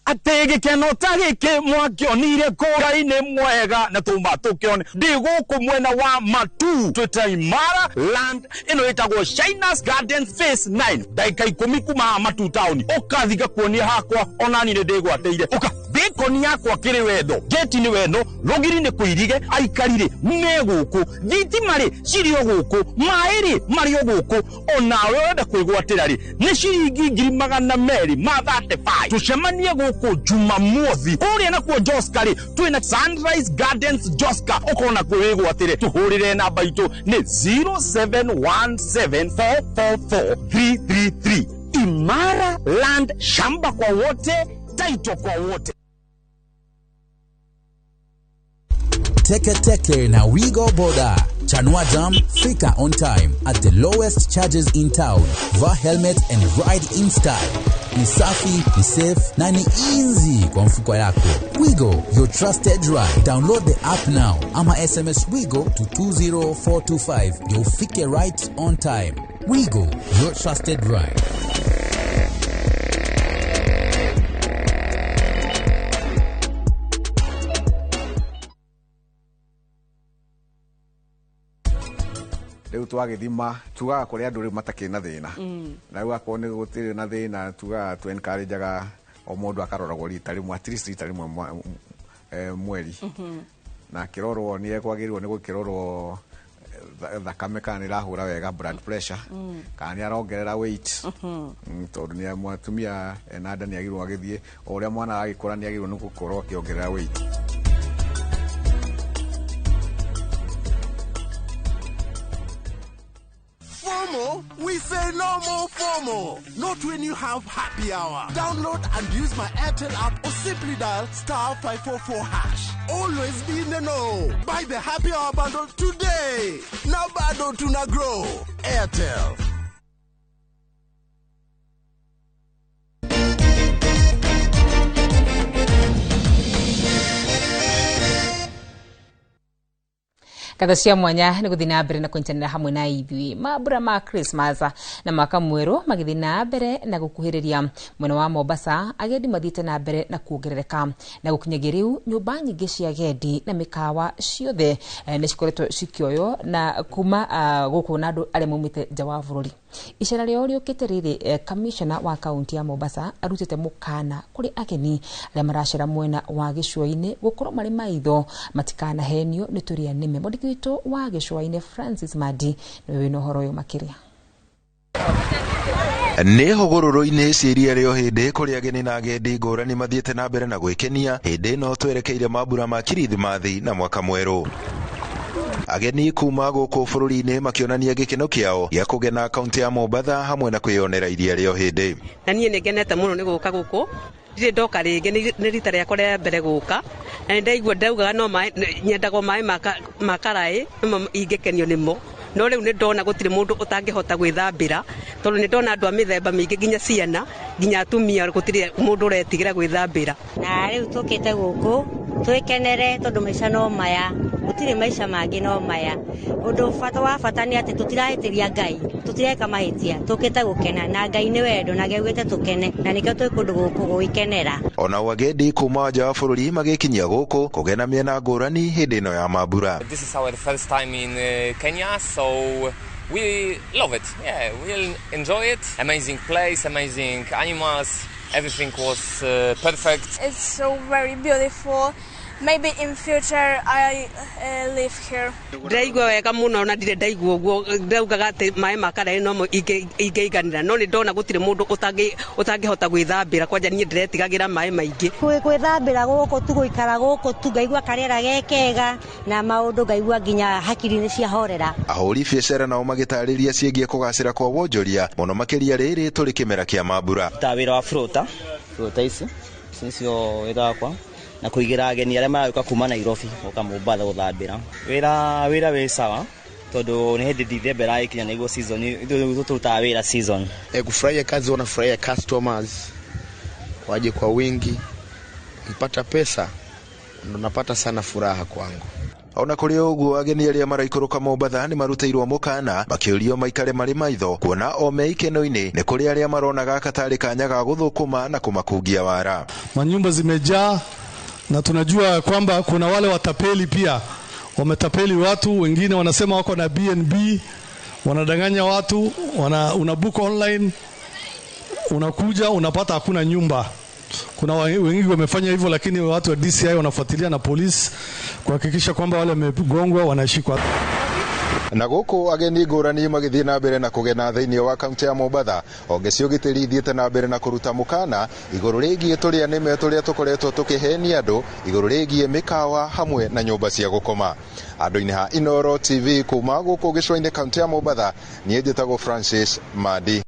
Atĩ gĩkeno ta gĩkĩ mwakĩonire kũra-inĩ mwega na tuma tũkĩone ndĩ gũkũ mwena wa Matu twĩta Imara Land ĩno ĩtagwo Shinas Garden Phase 9 ndagĩka 10 kuma haha Matu town ũkathi ngakuonia hakwa onani nĩ ndĩgwatĩire ũka bikoni yakwa kĩrĩ wendo geti nĩ wendo rũgiri nĩ kũirige aikari rĩ me gũkũ thitima rĩ cirĩ o gũkũ maĩ rĩ marĩ o gũkũ onawe ũrenda kwĩgwatĩra rĩ nĩ ciringi 235,000 tũcemanie gũkũ Jumamothi kũrĩa nakuo Joska rĩ twĩna Sunrise Gardens Joska ũkona kwĩgwatĩre tũhũrĩre namba itũ nĩ 0717444333. Imara Land, shamba kwa wote, title kwa wote.
Teke Teke na Wigo Boda. Chanua Jam, fika on time at the lowest charges in town. Vaa helmet and ride in style. Ni safi, ni safe na ni easy kwa mfuko yako. Wigo, your trusted ride. Download the app now ama SMS Wigo to 20425. You'll fike right on time. Wigo, your trusted ride.
Rĩu twagĩthima tugaga kũrĩ andũ rĩu matakĩrĩ na thĩna na rĩu akorwo nĩ gũtirĩ na thĩna tugaga tu encourage-aga o mũndũ akaroragwo rita rĩmwe at least rita rĩmwe mweri na akĩrorwo nĩ ekwagĩrĩirwo nĩ gũkĩrorwo thakame kana nĩ ĩrahũra wega blood pressure kana nĩ arongerera weight tondũ nĩ mũtumia ena nda nĩ agĩrĩirwo agĩthiĩ o ũrĩa mwana aragĩkũra nĩ agĩrĩirwo nĩ gũkorwo akĩongerera weight.
FOMO? We say no more FOMO. Not when you have happy hour. Download and use my Airtel app or simply dial *544#. Always be in the know. Buy the happy hour bundle today. Now bado tuna grow. Airtel.
Ngatho cia mwanya nĩ gũthiĩ na mbere na kũnyitanĩra hamwe na ithuĩ. Mambura ma Christmas na mwaka mwerũ magĩthiĩ na mbere na gũkuhĩrĩria mwena wa Mombasa, agendi mathiĩte na mbere na kuongerereka, na gũkinyagia rĩu nyũmba nyingĩ cia agendi na mĩkawa ciothe nĩ cikoretwo cikĩoywo na kuma gũkũ na andũ arĩa maumĩte nja wa bũrũri. Icera rĩao rĩũkĩte rĩrĩ kamishona wa kaunti ya Mombasa arutĩte mũkana kũrĩ ageni arĩa maracera mwena wa gĩcũa-inĩ gũkorwo marĩ maitho matikanahenio nĩ tũrĩa nĩme. Mwandĩki witũ wa gĩcũa-inĩ Francis Madi nĩwe wĩna ũhoro ũyũ makĩria.
Nĩ hũgũrũrũ-inĩ cia iria rĩa Ũhĩndĩ kũrĩa ageni na agendi ngũrani mathiĩte na mbere na gwĩkenia hĩndĩ ĩno twerekeire mambura ma Kirithimathi na mwaka mwerũ. Ageni kuma gũkũ bũrũri-inĩ makĩonania gĩkeno kĩao gĩa kũgena kaunti ya Mombatha hamwe na kwĩyonera iria rĩa Ũhĩndĩ.
Na niĩ nĩ ngenete mũno nĩ gũka gũkũ, ndirĩ ndoka rĩngĩ, nĩ rita rĩakwa rĩa mbere gũka, na nĩ ndaigua ndaugaga no maĩ, nyendaga o maĩ ma karaĩ nĩmo ingĩkenio nĩmo, no rĩu nĩ ndona gũtirĩ mũndũ ũtangĩhota gwĩthambĩra, tondũ nĩ ndona andũ a mĩthemba mĩingĩ nginya ciana nginya atumia, gũtirĩ mũndũ ũretigĩra gwĩthambĩra.
Na rĩu tũkĩte gũkũ twĩkenere tondũ maica no maya, gũtirĩ maica mangĩ no maya. Ũndũ bata wa bata nĩ atĩ tũtirahĩtĩria Ngai, tũtireka mahĩtia, tũkĩte gũkena na Ngai nĩ wendo na augĩte tũkene, na nĩkĩo twĩ kũndũ gũkũ gwĩkenera.
Ona agendi kuma nja wa bũrũri magĩkinyia gũkũ kũgena mĩena ngũrani hĩndĩ ĩno ya mambura.
This is our first time in Kenya, so we love it. Yeah, we'll enjoy it. Amazing place, amazing animals. Everything was perfect.
It's so very beautiful. Maybe in future I live here.
Ndaigua wega mũno na ndirĩ ndaigua ũguo, ndaugaga atĩ maĩ ma karaĩ nomo ingĩiganĩra, no nĩ ndona gũtirĩ mũndũ ũtangĩhota gwĩthambĩra, kwanja niĩ ndĩretigagĩra maĩ maingĩ.
Gwĩthambĩra gũkũ tu, gũikara gũkũ tu, ngaigua karĩera ge kega na maũndũ ngaigua nginya hakiri nĩ ciahorera.
Ahũri biacara nao magĩtarĩria ciĩgiĩ kũgacĩra kwa wonjoria mũno makĩria rĩrĩ tũrĩ kĩmera kĩa mambura.
Ta wĩra wa flota ici nĩcio wĩra wakwa, na kũigĩra ageni arĩa maragĩũka kuma Nairobi gũka Mombatha gũthambĩra. Wĩra wĩ sawa tondũ nĩ hĩndĩ December ĩrakinya nĩguo season, ithuĩ tũrutaga wĩra season.
Kufurahia kazi, wanafurahia customers waje kwa wingi, mpata pesa ndo napata sana furaha kwangu.
Ona kũrĩ ũguo ageni arĩa maraikũrũka Mombatha nĩ marutĩirwo mũkana makĩũrio maikare marĩ maitho kuona o me ikeno-inĩ nĩ kũrĩ arĩa marona gaka tarĩ kanya ga gũthũkũma na kũmakungia wara.
Manyumba zimejaa na tunajua kwamba kuna wale watapeli pia wametapeli watu, wengine wanasema wako na BNB, wanadanganya watu, unabook online, unakuja unapata hakuna nyumba. Kuna wengi wamefanya hivyo, lakini watu wa DCI wanafuatilia na polisi kuhakikisha kwamba wale wamegongwa wanashikwa.
Na gũkũ ageni ngũrani magĩthiĩ na mbere na kũgena thĩinĩ wa kaunti ya Mombatha, honge cia ũgitĩri ithiĩte na mbere na kũruta mũkana igũrũ rĩgiĩ tũrĩa nĩme tũrĩa tũkoretwo tũkĩhenia andũ igũrũ rĩgiĩ mĩkawa hamwe na nyũmba cia gũkoma. Andũ-inĩ ha Inooro TV kuma gũkũ gĩcũa-inĩ kaunti ya Mombatha, niĩ njĩtagwo Francis Madi.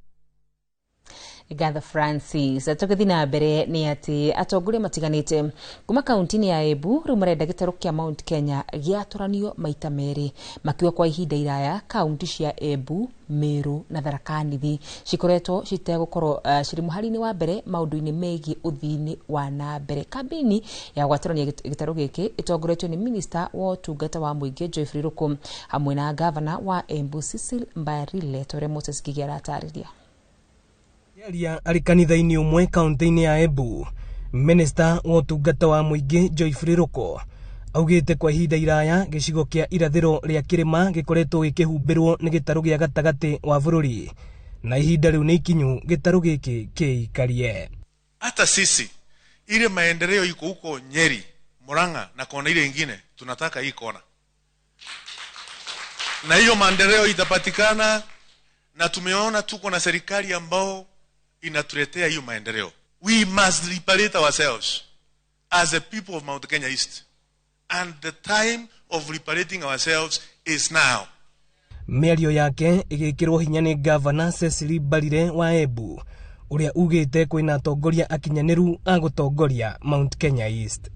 Gatho Francis. Tũgĩthiĩ na mbere nĩ atĩ atongoria matiganĩte kuma kaunti-inĩ ya Embu rĩu marenda gĩtarũ kĩa Mount Kenya gĩatũranio maita merĩ, makiuga kwa ihinda iraya kaunti cia Embu, Meru na Tharaka Nithi cikoretwo citegũkorwo cirĩ mũhari-inĩ wa mbere maũndũ-inĩ megiĩ ũthii-inĩ wa na mbere. Kambĩini ya gwatũrania gĩtarũ gĩkĩ ĩtongoretio nĩ minista wa ũtungata wa mũingĩ Geoffrey Ruku hamwe na gavana wa Embu Cecil Mbarile, ta ũrĩa Moses Ngigĩ aratarĩria.
Akĩaria arĩ kanitha-inĩ ũmwe kaunti-inĩ ya Embu, minista wa ũtungata wa mũingĩ Geoffrey Ruku augĩte kwa ihinda iraya gĩcigo kĩa irathĩro rĩa kĩrĩma gĩkoretwo gĩkĩhumbĩrwo nĩ gĩtarũ gĩa gatagatĩ wa bũrũri, na ihinda rĩu nĩ ikinyu gĩtarũ gĩkĩ kĩikarie.
Hata sisi ile maendeleo iko huko Nyeri, Murang'a na kona ile ingine, tunataka hii kona, na hiyo maendeleo itapatikana, na tumeona tuko na serikali ambao inatuletea hiyo maendeleo. We must liberate ourselves as a people of Mount Kenya East, and the time of liberating ourselves is now.
Mĩario yake ĩgĩkĩrwo hinya nĩ Gavana Cecily Mbarire wa Embu ũrĩa ugĩte kwĩna atongoria akinyanĩru a gũtongoria Mount Kenya East.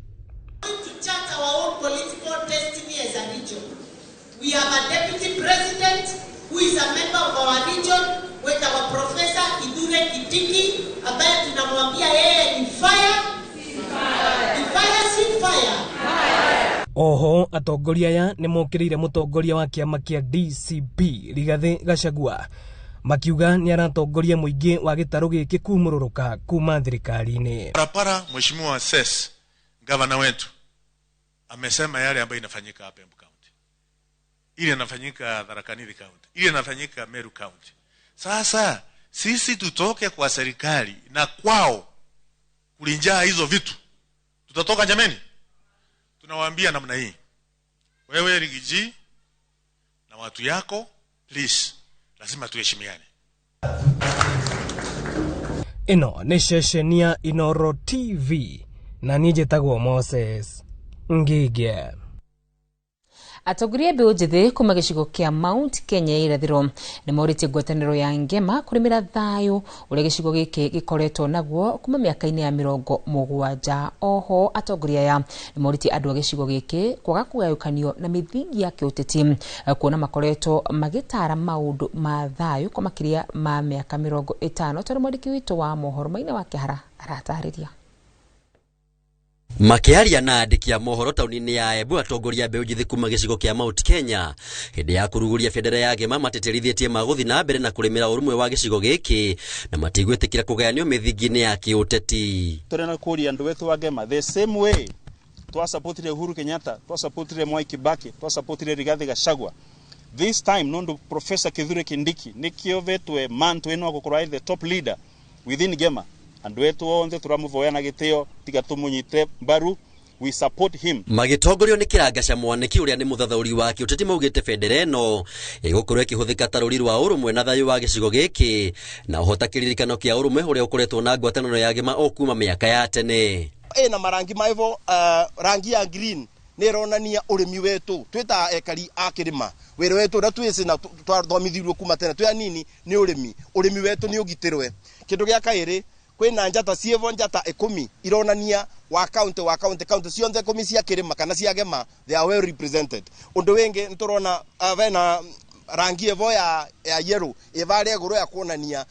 To chart our own political destiny as a region. We have a deputy president who is a member of our region with our Professor Kithure Kindiki ambaye tunamwambia yeye ni fire. Ni fire, si fire.
Oho atongoria aya nĩ mokĩrĩire mũtongoria wa kĩama kĩa DCP Rigathĩ Gachagua makiuga nĩ aratongoria mũingĩ wa gĩtarũ gĩkĩ kumũrũrũka kuma thirikari-inĩ.
Parapara, Mheshimiwa Ses, gavana wetu, amesema yale ambayo inafanyika hapa Embu County, ile inafanyika Tharaka Nithi County, ile inafanyika Meru County. Sasa sisi tutoke kwa serikali na kwao kulinjaa hizo vitu, tutatoka jameni? Tunawaambia namna hii, wewe Rigiji na watu yako, please, lazima tuheshimiane.
Ĩno nĩ ceceni ya Inoro TV na niĩ njĩtagwo Moses Ngige.
Atongoria mbeũ njĩthĩ kuma gĩcigo kĩa Mount Kenya ya irathĩro nĩ morĩtie ngwatanĩro ya Ngema kũrĩmĩra thayũ ũrĩa gĩcigo gĩkĩ gĩkoretwo naguo kuma mĩaka-inĩ ya 70. Oho atongoria aya nĩ morĩtie andũ a gĩcigo gĩkĩ kwaga kũgayũkanio na mĩthingi ya kĩũteti kuona makoretwo magĩtara maũndũ ma thayũ kwa makĩria ma mĩaka 50. Tondũ mwandĩki witũ wa mohoro Maina wa Kĩhara aratarĩria.
Makiaria na andĩki a mohoro taũni-inĩ ya Embu, atongoria mbeũ njĩthĩ kuma gĩcigo kĩa Mount Kenya hĩndĩ ya kũrugũria bendera ya Ngema matĩtĩrithĩtie magũthiĩ na mbere na kũrĩmĩra ũrũmwe wa gĩcigo gĩkĩ na matigwĩtĩkĩra kũgayanio mĩthingi-inĩ ya kĩũteti.
Tũrenda kũria andũ wetũ wa Ngema the same way twasapotire Uhuru Kenyatta, twasapotire Mwai Kibaki, twasapotire Rigathi Gachagua. This time nondu Professor Kithure Kindiki nikio vetwe man twino gũkorwo the top leader within Ngema. Andu etu onthe turamuvoya na gitio tiga tumunyite mbaru, we support him.
Magĩtongorio nĩ Kĩrangaca Mwaniki ũrĩa nĩ mũthathaũri wa kĩũteti maugĩte bendera ĩno ĩgũkorwo ĩkĩhũthĩka ta rũri rwa ũrũmwe na thayũ wa gĩcigo gĩkĩ na ũhota kĩririkano kĩa ũrũmwe ũrĩa ũkoretwo na ngwatanĩro ya Ngema o kuma mĩaka ya tene.
Ĩna marangi maivo, rangi ya green nĩ ĩronania ũrĩmi wetu twĩ ekari a kĩrĩma, wĩra wetu ũrĩa twĩci na twathomithirio kuma tene twĩ anini nĩ ũrĩmi, ũrĩmi wetu nĩ ũgitĩrwe. Kĩndũ gĩa kaĩrĩ, kwĩna njata ciĩvo, njata 10 ironania wa county wa county, county cionthe 10 cia kĩrĩma kana cia Ngema, they are well represented. Ũndũ wĩngĩ nĩtũrona vena rangi ĩvo ya yellow ĩvarĩa igũrũ ya kuonania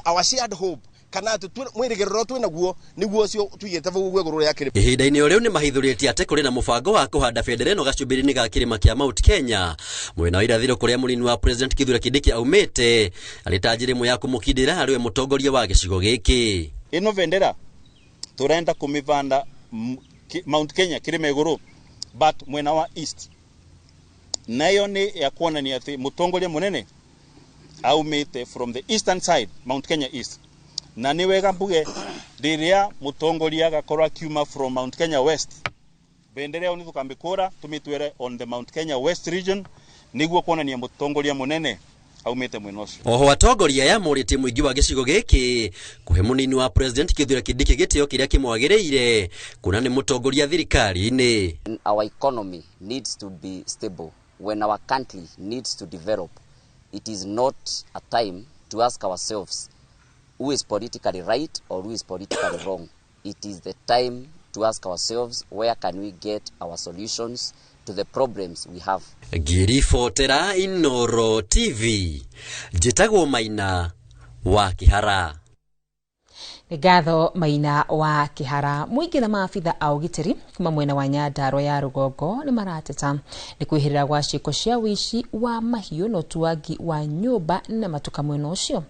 our shared hope kana atĩ mwĩrĩgĩrĩro twĩ naguo nĩguo ũcio tũigĩte vau ũguo igũrũ rĩa kĩrĩma.
Ihinda-inĩ o rĩu nĩ mahithũrĩtie atĩ kũrĩ na mũbango wa kũhanda bendera ĩno gacumbĩrĩ-inĩ ga kĩrĩma kĩa Mount Kenya mwena wa irathĩro kũrĩa mũnini wa President Kithure Kindiki aumĩte arĩ ta njĩra ĩmwe ya kũmũkindĩra harĩ we mũtongoria wa gĩcigo gĩkĩ.
Ĩno bendera tũrenda kũmĩbanda Mount Kenya kĩrĩma igũrũ but mwena wa east, nayo nĩ ya kuonania atĩ mũtongoria mũnene aumĩte from the eastern side, Mount Kenya East. Na nĩ wega mbuge rĩrĩa mũtongoria agakorwo akiuma from Mount Kenya West, bendera ĩyo nĩ tũkamĩkũra tũmĩtwere on the Mount Kenya West region nĩguo kuonania mũtongoria mũnene aumĩte mwena ũcio.
Oho atongoria aya morĩtie mũingĩ wa gĩcigo gĩkĩ kũhe mũnini wa President Kithure Kindiki gĩtĩo kĩrĩa kĩmwagĩrĩire kuona nĩ mũtongoria thirikari-inĩ.
Our economy needs to be stable. When our country needs to develop, it is not a time to ask ourselves who is politically right or who is politically wrong. It is the time to ask ourselves where can we get our solutions to the problems we have.
Ngĩribotera Inoro TV, njĩtagwo Maina wa Kĩhara.
Nĩ ngatho Maina wa Kĩhara. Mũingĩ na maabitha a ũgitĩri kuma mwena wa Nyandarua ya rũgongo nĩ marateta nĩ kwĩhĩrĩra gwa ciĩko cia wĩici wa mahiũ na ũtuangi wa nyũmba na matuka mwena ũcio.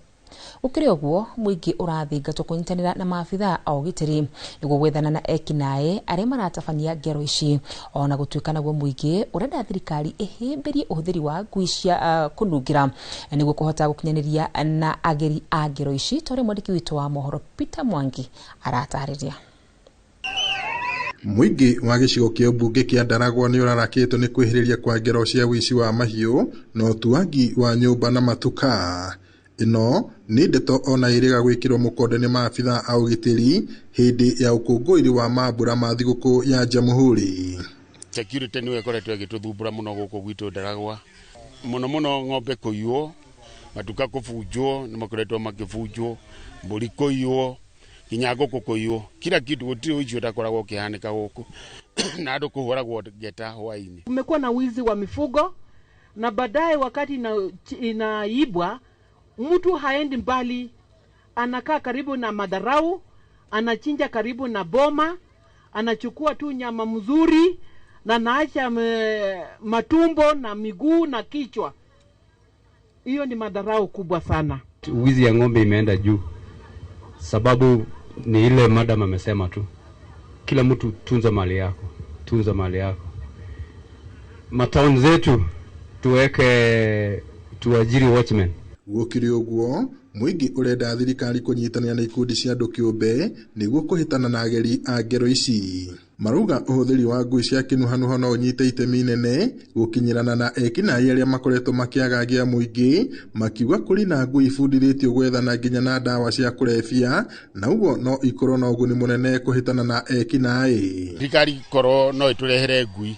Gũkĩrĩ ũguo, mũingĩ ũrathingatwo kũnyitanĩra na maabitha a ũgitĩri nĩguo gwethana na ekinaĩ arĩa maratabania ngero ici. Ona gũtuĩka naguo mũingĩ ũrenda thirikari ĩhĩmbĩrie ũhũthĩri wa ngui cia kũnungĩra nĩguo kũhota gũkinyanĩria na ageri a ngero ici, ta ũrĩa mwandĩki witũ wa mohoro Peter Mwangi aratarĩria.
Mũingĩ wa gĩcigo kĩa mbunge kĩa Ndaragwa nĩ ũrarakĩtwo nĩ kwĩhĩrĩria kwa ngero cia wĩici wa mahiũ na ũtuangi wa nyũmba na matuka. Ĩno nĩ ndeto ona ĩrĩga gwĩkĩrwo mũkonde nĩ maabitha a ũgitĩri hĩndĩ ya ũkũngũĩri wa mambura ma thigũkũ ya Jamhuri.
Security nĩyo ĩkoretwo ĩgĩtũthumbũra mũno gũkũ gwitũ Ndaragwa, mũno mũno ng'ombe kũiywo, matuka kũbunjwo, nĩ makoretwo makĩbunjwo, mbũri kũiywo, nginya ngũkũ kũiywo, kila kitu, gũtirĩ ũici ũtakoragwo ũkĩhanĩka gũkũ na andũ kũhũragwo ngeta hwaĩ-inĩ.
Kumekuwa na wizi wa mifugo na baadaye wakati inaibwa mtu haendi mbali, anakaa karibu na madharau, anachinja karibu na boma, Anachukua tu nyama mzuri na naacha matumbo na miguu na kichwa. Hiyo ni madharau kubwa sana.
Wizi ya ng'ombe imeenda juu, sababu ni ile madam amesema tu, kila mtu tunza mali yako, tunza mali yako. Matauni zetu tuweke, tuajiri watchmen.
Gũkĩrĩ ũguo, mũingĩ ũrenda thirikari kũnyitanĩra na ikundi cia andũ kĩũmbe nĩguo kũhĩtana na ageri a ngero ici. Marauga ũhũthĩri wa ngui cia kĩnuhanuha no ũnyite itemi inene gũkinyĩrana na ekinaĩ arĩa makoretwo makĩagagia mũingĩ, makiuga kũrĩ na ngui ibundithĩtio gwethana nginya na ndawa cia kũrebia, na ũguo no ikorwo na ũguni mũnene kũhĩtana na ekinaĩ.
Thirikari korwo no ĩtũrehere ngui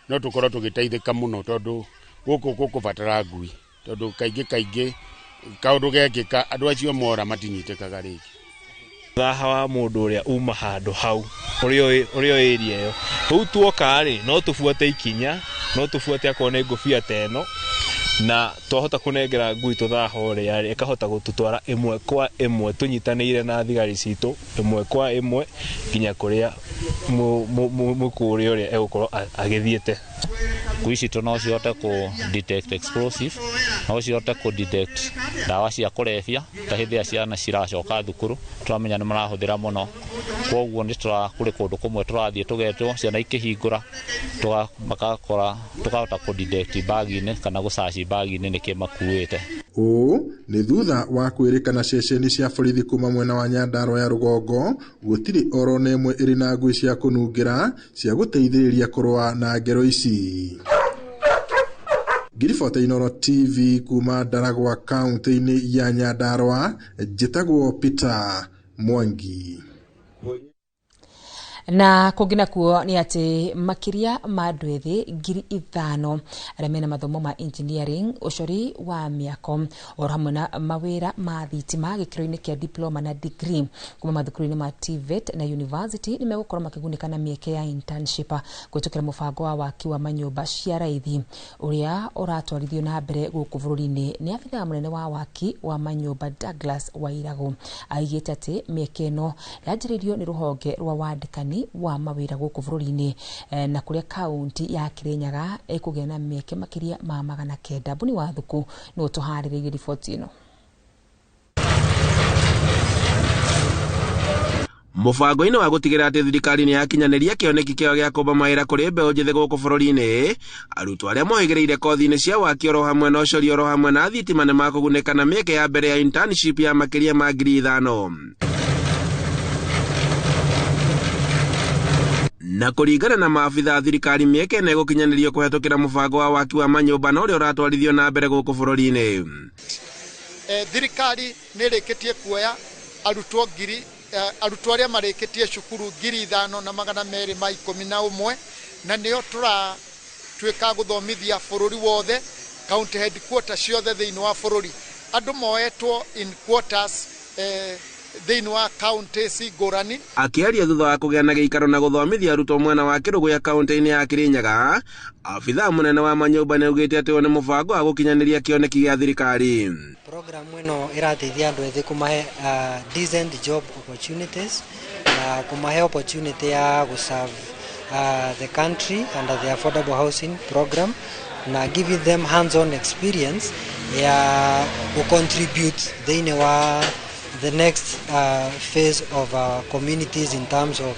no tũkorwo tũgĩteithĩka mũno, tondũ gũkũ gũkũbatara ngui, tondũ kaingĩ kaingĩ kaũndũ gekĩka andũ acio mora matinyitĩkaga rĩngĩ.
Thaha wa mũndũ ũrĩa uma handũ hau ũrĩa area ĩyo rĩu tuoka rĩ, no tũbuate ikinya, no tũbuate akorwo nĩ ngũbia ta ĩno, na twahota kũnengera ngui tũthaha ũrĩa rĩ, ĩkahota gũtũtwara ĩmwe kwa ĩmwe tũnyitanĩire na thigari citũ ĩmwe kwa ĩmwe nginya kũrĩa mũkũrĩ ũrĩa egũkorwo agĩthiĩte.
Ngui citũ no cihote kũ detect explosive, no cihote kũ detect ndawa cia kũrebia ta hĩndĩ ĩrĩa ciana ciracoka thukuru tũramenya nĩ marahũthĩra mũno, koguo nĩ kũrĩ kũndũ kũmwe tũrathiĩ tũgetwo ciana ikĩhingũra makakora tũkahota kũ detect bagi-inĩ kana gũcaci bagi-inĩ nĩkĩ makuĩte.
Ũũ nĩ thutha wa kwĩrĩkana ceceni cia borithi kuma mwena wa Nyandarua ya rũgongo gũtirĩ oro na ĩmwe ĩrĩ na ngui cia kũnungĩra cia gũteithĩrĩria kũrũa na ngero ici. Ngiribota Inooro TV kuma Ndaragwa kaunti-inĩ ya Nyandarua, njĩtagwo Peter Mwangi.
Na kũngĩ nakuo nĩ atĩ makĩria ma andũ ethĩ 5,000 arĩa mena mathomo ma engineering, ũcori wa mĩako oro hamwe na mawĩra ma thitima gĩkĩro-inĩ kĩa diploma na degree kuma mathukuru-inĩ ma TVET na university nĩ megũkorwo makĩgunĩka na mĩeke ya internship kũhĩtũkĩra mũbango wa waki wa manyũmba cia raithi ũrĩa ũratwarithio na mbere gũkũ bũrũri-inĩ nĩ abithaa mũnene wa waki wa manyũmba Douglas Wairagũ. Aigĩte atĩ mĩeke ĩno yanjĩrĩirio nĩ rũhonge rwa wandĩkani wa mawĩra gũkũ bũrũri-inĩ na kũrĩa kaunti ya Kirinyaga ĩkũgĩa na mĩeke makĩria ma 900. Mbuni wa Thuku nĩwe ũtũharĩrĩirie riboti ĩno.
Mũbango-inĩ wa gũtigĩrĩra atĩ thirikari nĩ yakinyanĩria kĩoneki kĩao gĩa kũmba mawĩra kũrĩ mbeũ njĩthĩ gũkũ bũrũri-inĩ, arutwo arĩa mohĩgĩrĩire kothi-inĩ cia waki oro hamwe na ũcori oro hamwe na thitima nĩ makũgunĩka na mĩeke ya mbere ya internship ya makĩria ma 5,000. Na kũringana na maabitha a thirikari, mĩeke ĩno ĩgũkinyanĩrio kũhetũkĩra mũbango wa waki wa manyũmba na ũrĩa ũratwarithio na mbere gũkũ bũrũri-inĩ.
Thirikari nĩ ĩrĩkĩtie kuoya arutwo ngiri arutwo arĩa marĩkĩtie cukuru 5,211 na nĩo tũratuĩka gũthomithia bũrũri wothe, county headquarters ciothe thĩinĩ wa bũrũri. Andũ moetwo in quarters thĩinĩ wa counties ngũrani.
Akĩaria thutha wa kũgĩa na gĩikaro na gũthomithia arutwo mwena wa Kĩrũgũya kaunti-inĩ ya Kirinyaga, abithaa mũnene wa manyũmba nĩaugĩte atĩ ũyũ nĩ mũbango wa gũkinyanĩria kĩoneki gĩa thirikari.
Program ĩno ĩrateithia andũ ethĩ kũmahe decent job opportunities na kũmahe opportunity ya gũserve the country under the affordable housing program na giving them hands-on experience ya gũcontribute thĩinĩ wa the next phase of our communities in terms of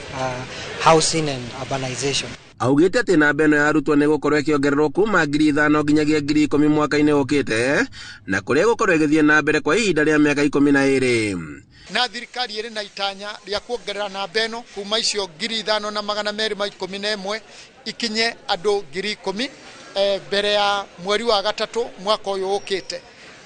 housing and urbanization.
Augĩte atĩ namba ĩno ya arutwo nĩ ĩgũkorwo ĩkĩongererwo kuma 5,000 nginyagia 10,000 mwaka-inĩ ũkĩte, na kũrĩa ĩgũkorwo ĩgĩthiĩ na mbere kwa ihinda rĩa mĩaka 12.
Na thirikari ĩrĩ na itanya rĩa kuongerera namba ĩno kuma icio 5,211 ikinye andũ 10,000 mbere ya mweri wa gatatũ mwaka ũyũ ũkĩte.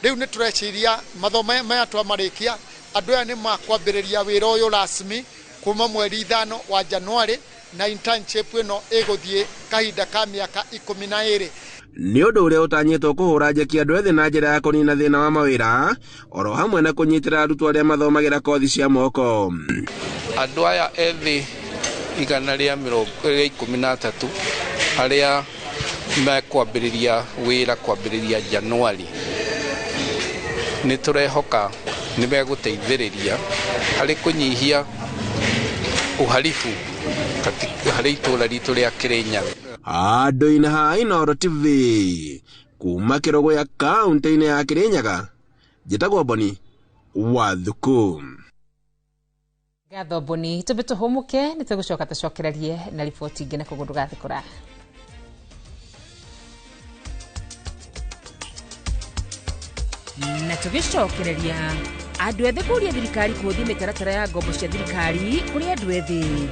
Rĩu nĩ tũreciria mathomo maya twamarĩkia andũ aya nĩ makwambĩrĩria wĩra ũyũ rasmi kuma mweri 5 wa Januari, na internship ĩno ĩgũthiĩ kahinda ka mĩaka 12.
Nĩ ũndũ ũrĩa ũtanyĩtwo kũhũra njeki andũ ethĩ na njĩra ya kũnina thĩna wa mawĩra oro hamwe na kũnyitĩra arutwo arĩa mathomagĩra kothi cia moko.
Andũ aya ethĩ 113 arĩa mekwambĩrĩria wĩra kwambĩrĩria Januari, nĩ tũrehoka nĩ megũteithĩrĩria harĩ kũnyihia uhalifu
Harĩ itũra ritũ rĩa Kĩrĩnyaga.
Andũ-inĩ ha Inooro TV kuma Kĩrũgũya kaũntĩ-inĩ ya Kĩrĩnyaga, njĩtagwo Boni wa Thuku.
Ngatho Boni, tumbe tuhumuke nĩ tũgũcoka tũcokererie na riboti ingĩ na koguo ndũgathiĩ kũraya. Na tũgĩcokereria andũ ethĩ kũria thirikari kũhũthia mĩtaratara ya ngombo cia thirikari kũrĩ andũ ethĩ.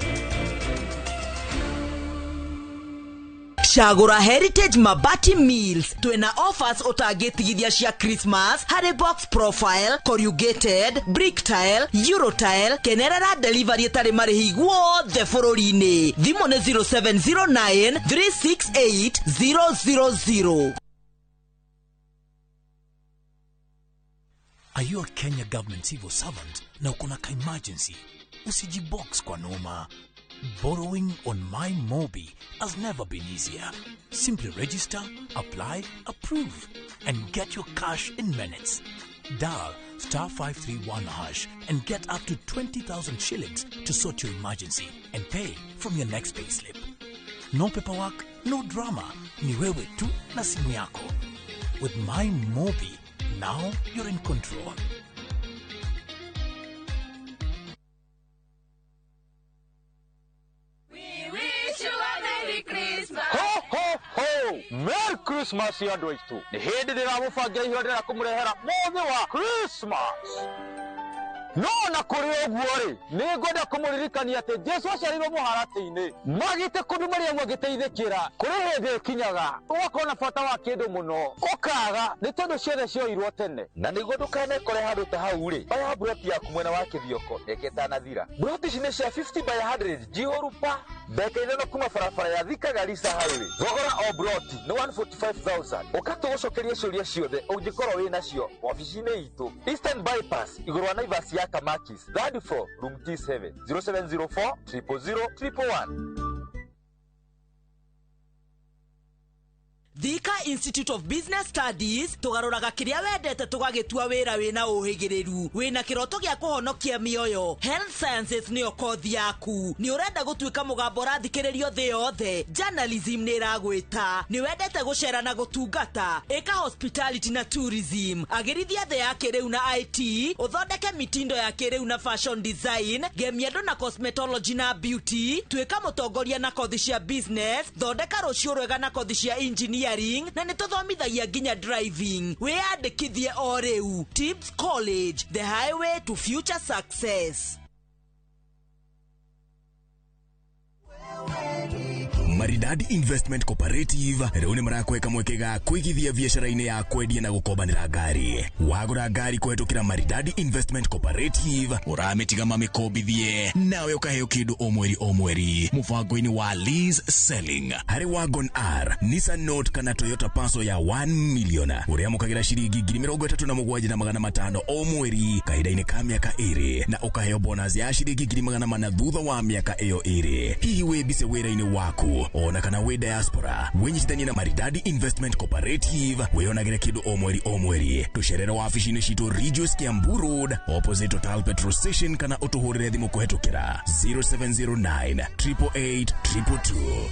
Cagũra Heritage Mabati Mills, twĩna offers ũtangĩtigithia cia Christmas harĩ box profile, corrugated, brick tile, euro tile. Kenerera delivery ĩtarĩ marĩhi guothe bũrũri-inĩ. Thimũ nĩ 0709 368 000.
Are you a Kenya government civil servant na uko na ka-emergency? Usijibox kwa noma. Borrowing on MyMobi has never been easier. Simply register, apply, approve, and get your cash in minutes. Dial star 531 hash and get up to 20,000 shillings to sort your emergency and pay from your next payslip. No paperwork, no drama. Ni wewe tu na simu yako. With MyMobi, now you're in control.
Ho ho ho! Merry Christmas andũ aitũ. Nĩ hĩndĩ ndĩramũbangira ihũra ndĩrenda kũmũrehera mũthĩ wa Christmas. No na kũrĩ ũguo rĩ, nĩ ngwenda kũmũririkania atĩ Jesu aciarirwo mũharatĩ-inĩ. Magĩte kũndũ Mariamu agĩteithĩkĩra. Kũrĩ hĩndĩ ĩkinyaga ũgakorwo na bata wa kĩndũ mũno, ũkaga nĩ tondũ ciothe cioirwo tene.
Na nĩguo ndũkanekore handũ ta hau rĩ, oya mburoti yaku mwena wa Kĩthioko mĩaka ĩtanathira. Mburoti ici nĩ cia 50 by 100 njihũru pa ndagĩka 5 kuma barabara ya Thika Garissa Highway. Thogora o mburoti nĩ 145,000. Ũka tũgũcokerie ciũria ciothe ũngĩkorwo wĩ nacio wabici-inĩ itũ Eastern Bypass igũrũ wa Naivas ya Kamakis, third floor, room T7, 0704 000 111.
Thika Institute of Business Studies tugaruraga kiria wendete tugagitua wira wina uhigiriru wina kiroto gia kuhonokia mioyo. Health Sciences niyo kothi yaku. Ni urenda gutuika mugambo urathikiririo thi yothe. Journalism ni iragwita. Ni wendete gucera na gutungata. Ika hospitality na tourism. Agirithia thi ya kiriu na IT. Uthondeke mitindo ya kiriu na fashion design. Gemia andu na cosmetology na beauty. Tuika mutongoria na kothi cia business. Thondeka rucio rwega na kothi cia engineering na nĩ tũthomithagia nginya driving. Wĩyandĩkithie o rĩu. Tips College, the highway to future success.
Maridadi Investment Cooperative rĩu nĩ marakweka mweke ga kũigithia biacara-inĩ ya kwendia na gũkombanĩra ngari. Wagũra ngari kũhetũkĩra Maridadi Investment Cooperative ũramĩtiga mamĩkombithie nawe ũkaheo kĩndũ o mweri o mweri mũbango-inĩ wa lease selling. Harĩ Wagon R, Nissan Note kana Toyota Passo ya 1 million ũrĩamũkagĩra ciringi 37,500 o mweri kahinda-inĩ ka mĩaka 2 na ũkaheo bonus ya ciringi 400 thutha wa mĩaka ĩyo 2. Hihi wĩ bice wĩra-inĩ waku ona kana wĩ diaspora, wĩnyitithanie na Maridadi Investment Cooperative wĩyonagĩre kĩndũ o mweri o mweri. Tũcerere wabici-inĩ citũ Ridgeways Kiambu Road opposite Total Petrol Station kana ũtũhũrĩre thimũ kũhetũkĩra 0709 888 222.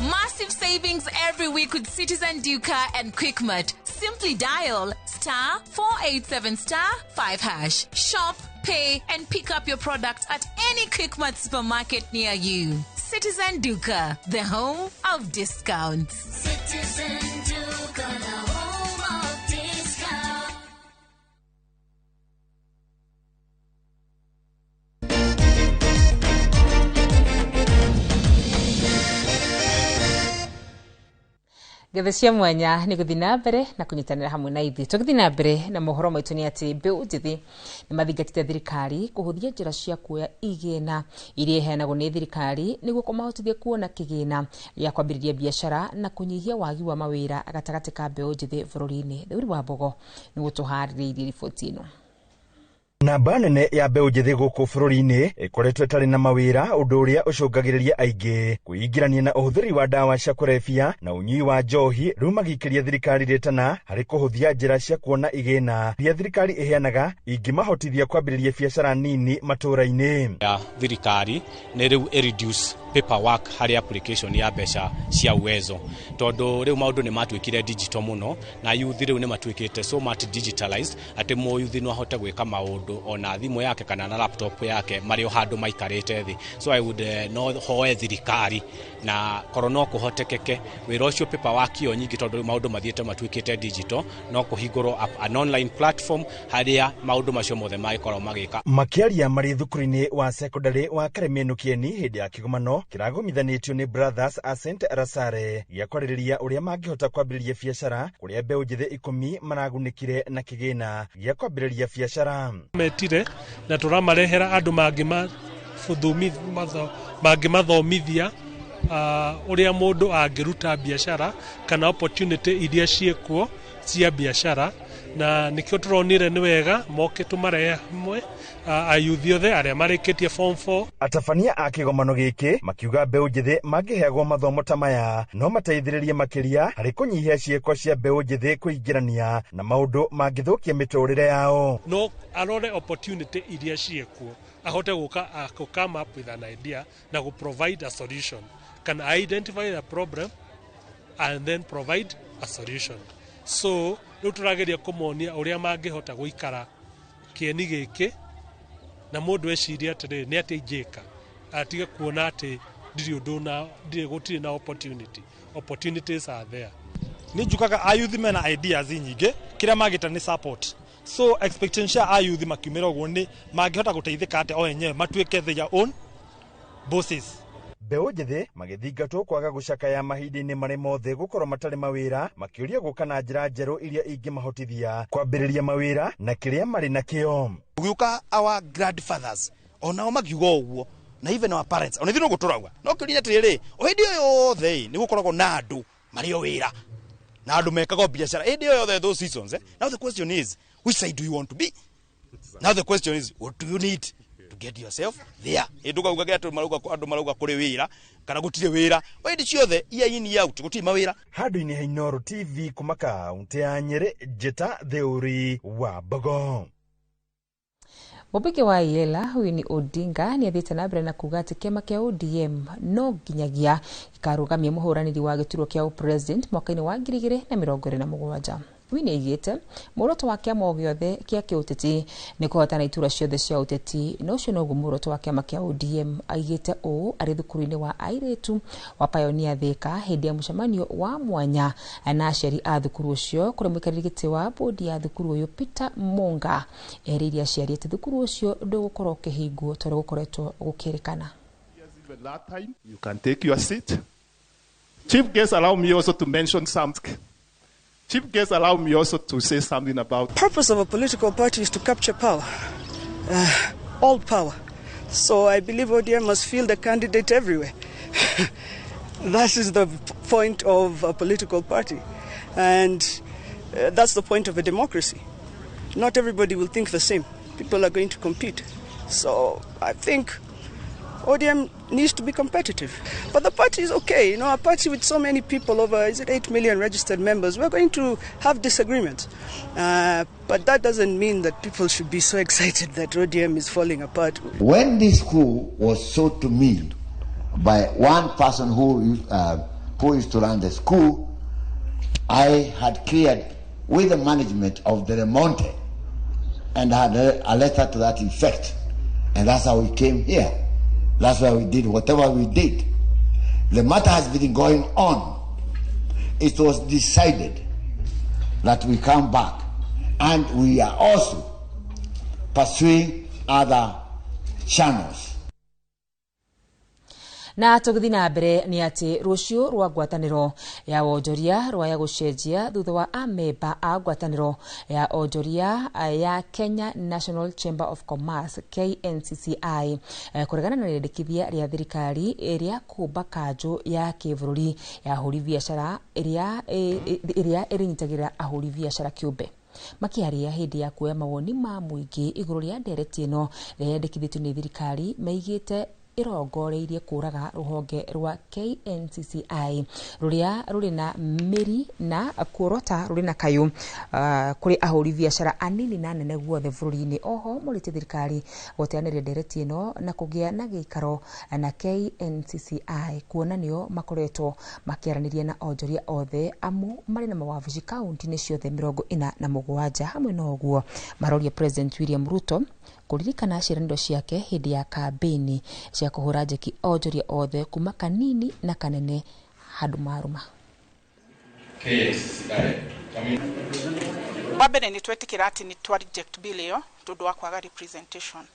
Massive savings every week with Citizen Duka and Quickmart. Simply dial star 487 star 5 hash. Shop, pay, and pick up your product at any Quickmart supermarket near you. Citizen Duka, the home of discounts.
Citizen Duka, the home of discounts.
Ngethe cia mwanya nĩ gũthiĩ na mbere na kũnyitanĩra hamwe na ithuĩ. Tũgĩthiĩ na mbere na mohoro maitũ nĩ atĩ mbeũ njĩthĩ nĩ mathingatĩte thirikari kũhũthia njĩra cia kuoya igĩna iria iheanagwo nĩ thirikari nĩguo kũmahotithia kuona kĩgĩna gĩa kwambĩrĩria biacara na kũnyihia wagi wa mawĩra gatagatĩ ka mbeũ njĩthĩ bũrũri-inĩ. Theuri wa Mbogo nĩguo tũharĩrĩirie riboti ĩno.
Namba nene ya mbeũ njĩthĩ gũkũ bũrũri-inĩ ĩkoretwo ĩtarĩ na mawĩra, ũndũ ũrĩa ũcũngagĩrĩria aingĩ kwĩingĩrania na ũhũthĩri wa ndawa cia kũrebia na ũnyui wa njohi. Rĩu magĩikĩria thirikari rĩtana harĩ kũhũthia njĩra cia kuona igĩna iria thirikari ĩheanaga ingĩmahotithia kwambĩrĩria biacara nini matũũra-inĩ.
Ya thirikari nĩ rĩu ĩ reduce paperwork harĩ application ya mbeca cia Uwezo, tondũ rĩu maũndũ nĩ matuĩkire digital mũno na youth rĩu nĩ matuĩkĩte so much digitalized atĩ mũyuthi no ahote gwĩka maũndũ ona thimũ yake kana na laptop yake marĩ o handũ maikarĩte thĩ. So I would no hoe thirikari na korwo no kũhotekeke wĩra ũcio, paperwork ĩyo nyingĩ, tondũ rĩu maũndũ mathiĩte matuĩkĩte digital, no kũhingũrwo an online platform harĩa maũndũ macio mothe mangĩkorwo magĩka.
Makĩaria marĩ thukuru-inĩ wa sekondarĩ wa Karemenu Kieni hĩndĩ ya kĩgomano kĩragomithanĩtio nĩ Brothers a St Rasare gĩa kwarĩrĩria ũrĩa mangĩhota kwambĩrĩria biacara, kũrĩa mbeũ njĩthĩ 10 maragunĩkire na kĩgĩna gĩa kwambĩrĩria biacara.
Metire na tũramarehera andũ mangĩmathomithia ũrĩa mũndũ angĩruta biacara kana opportunity iria ciĩkuo cia biacara, na nĩkĩo tũronire nĩ wega moke tũmarehe hamwe ayuthi othe arĩa marĩkĩtie form 4.
Atabania a kĩgomano gĩkĩ makiuga mbeũ njĩthĩ mangĩheagwo mathomo ta maya no mateithĩrĩrie makĩria harĩ kũnyihia ciĩko cia mbeũ njĩthĩ kwĩingĩrania na maũndũ mangĩthũkia mĩtũrĩre yao.
No arore opportunity iria ciĩkuo, ahote gũka come up with an idea na gũ provide a solution, kana identify the problem and then provide a solution. So rĩu tũrageria kũmonia ũrĩa mangĩhota gũikara kĩeni gĩkĩ na mũndũ eciria atĩrĩrĩ, nĩ atĩ ingĩka, atige kuona atĩ ndirĩ ũndũ na ndirĩ gũtirĩ na opportunity. Opportunities are there.
Nĩ njugaga ayuthi mena ideas nyingĩ, kĩrĩa magĩta nĩ support. So expectation cia ayuthi makiumĩra ũguo nĩ mangĩhota gũteithĩka atĩa o enyewe matuĩke their own bosses.
Mbeũ njĩthĩ magĩthingatwo kwaga gũcakaya mahinda-inĩ marĩ mothe gũkorwo matarĩ mawĩra, makĩũria gũka na njĩra njerũ iria ingĩmahotithia kwambĩrĩria mawĩra na kĩrĩa marĩ nakĩo.
Ũgĩũka our grandfathers onao makiuga ũguo, na even our parents ona ithuĩ no ũguo tũrauga, no kĩũria atĩrĩrĩ, o hĩndĩ ĩyo yothe nĩ gũkoragwo na andũ marĩ o wĩra na andũ mekaga biacara hĩndĩ ĩyo yothe, those seasons, eh? Now the question is, which side do you want to be? Now the question is, what do you need to get yourself there? Ĩ ndũkauga atĩ marauga andũ marauga kũrĩ wĩra kana gũtirĩ wĩra o hĩndĩ ciothe, year in, year out, gũtirĩ mawĩra.
Handũ-inĩ ha Inooro TV kuma kaũntĩ ya Nyĩrĩ, Njĩta Theũri wa Mbogo.
Mũmbunge wa Iela Winnie Odinga nĩ athiĩte na mbere na kuga atĩ kĩama kĩa ODM no nginyagia gĩkarũgamia mũhũranĩri wa gĩturwa kĩa ũpresident mwaka-inĩ wa 2027. Winnie aigĩte muoroto wa kĩama o gĩothe kĩa kĩũteti nĩ kũhotana iturwa ciothe cia ũteti, na ũcio noguo muoroto wa kĩama kĩa ODM. Aigĩte ũũ arĩ thukuru-inĩ wa airĩtu wa Pioneer Thika hĩndĩ ya mũcemanio wa mwanya na aciari a thukuru ũcio, kũrĩa mũikarĩri gĩtĩ wa bodi ya thukuru ũyũ Peter Monga erĩire aciari atĩ thukuru ũcio ndũgũkorwo ũkĩhingwo tondũ gũkoretwo gũkĩrĩkana.
That time, you can take your seat. Chief guest, allow me also to mention something. Chief guest, allow me also to say something about.
Purpose of a political party is to capture power, all power. So I believe ODM must field a candidate everywhere. That is the point of a political party. And that's the point of a democracy. Not everybody will think the same. People are going to compete. So I think ODM needs to be competitive. But the party is okay. A party with so many people, over, is it 8 million registered members, we're going to have disagreements. But that doesn't mean that people should be so excited that ODM is falling apart.
When this school was sold to me by one person who used to run the school, I had cleared with the management of the Remonte and had a letter to that effect. And that's how we came here. That's why we did whatever we did. The matter has been going on. It was decided that we come back, and we are also pursuing other channels.
Na tũgĩthiĩ na mbere nĩ atĩ rũciũ rwa ngwatanĩro ya wonjoria rwaya gũcenjia thutha wa amemba a ngwatanĩro ya onjoria ya Kenya National Chamber of Commerce KNCCI kũregana na rĩendekithia rĩa thirikari rĩa kũmba kanjũ ya kĩbũrũri ya ahũri biacara ĩrĩa ĩrĩnyitagĩrĩra ahũri biacara kĩũmbe. Makĩaria hĩndĩ ya kuoya mawoni ma mũingĩ igũrũ rĩa ndereti ĩno ĩrĩa yendekithĩtio nĩ thirikari, maigĩte ĩrongoreirie kũraga rũhonge rwa KNCCI rũrĩa rũrĩ na mĩri na kuorota rũrĩ na kayũ kũrĩ ahũri biacara anini na nene guothe bũrũri-inĩ. Oho morĩtie thirikari gũteanĩria ndereti ĩno na kũgĩa na gĩikaro na KNCCI kuona nĩo makoretwo makĩaranĩria na onjoria othe amu marĩ na mawabici kaunti-inĩ ciothe 47. Hamwe na ũguo maroria President William Ruto kũririkana ciĩranĩro ciake hĩndĩ ya kambĩini cia kũhũra njeki onjoria othe kuma kanini na kanene handũ marũma.
Wa mbere nĩ twetĩkĩra atĩ nĩ twa reject bill ĩyo tondũ wa kwaga representation,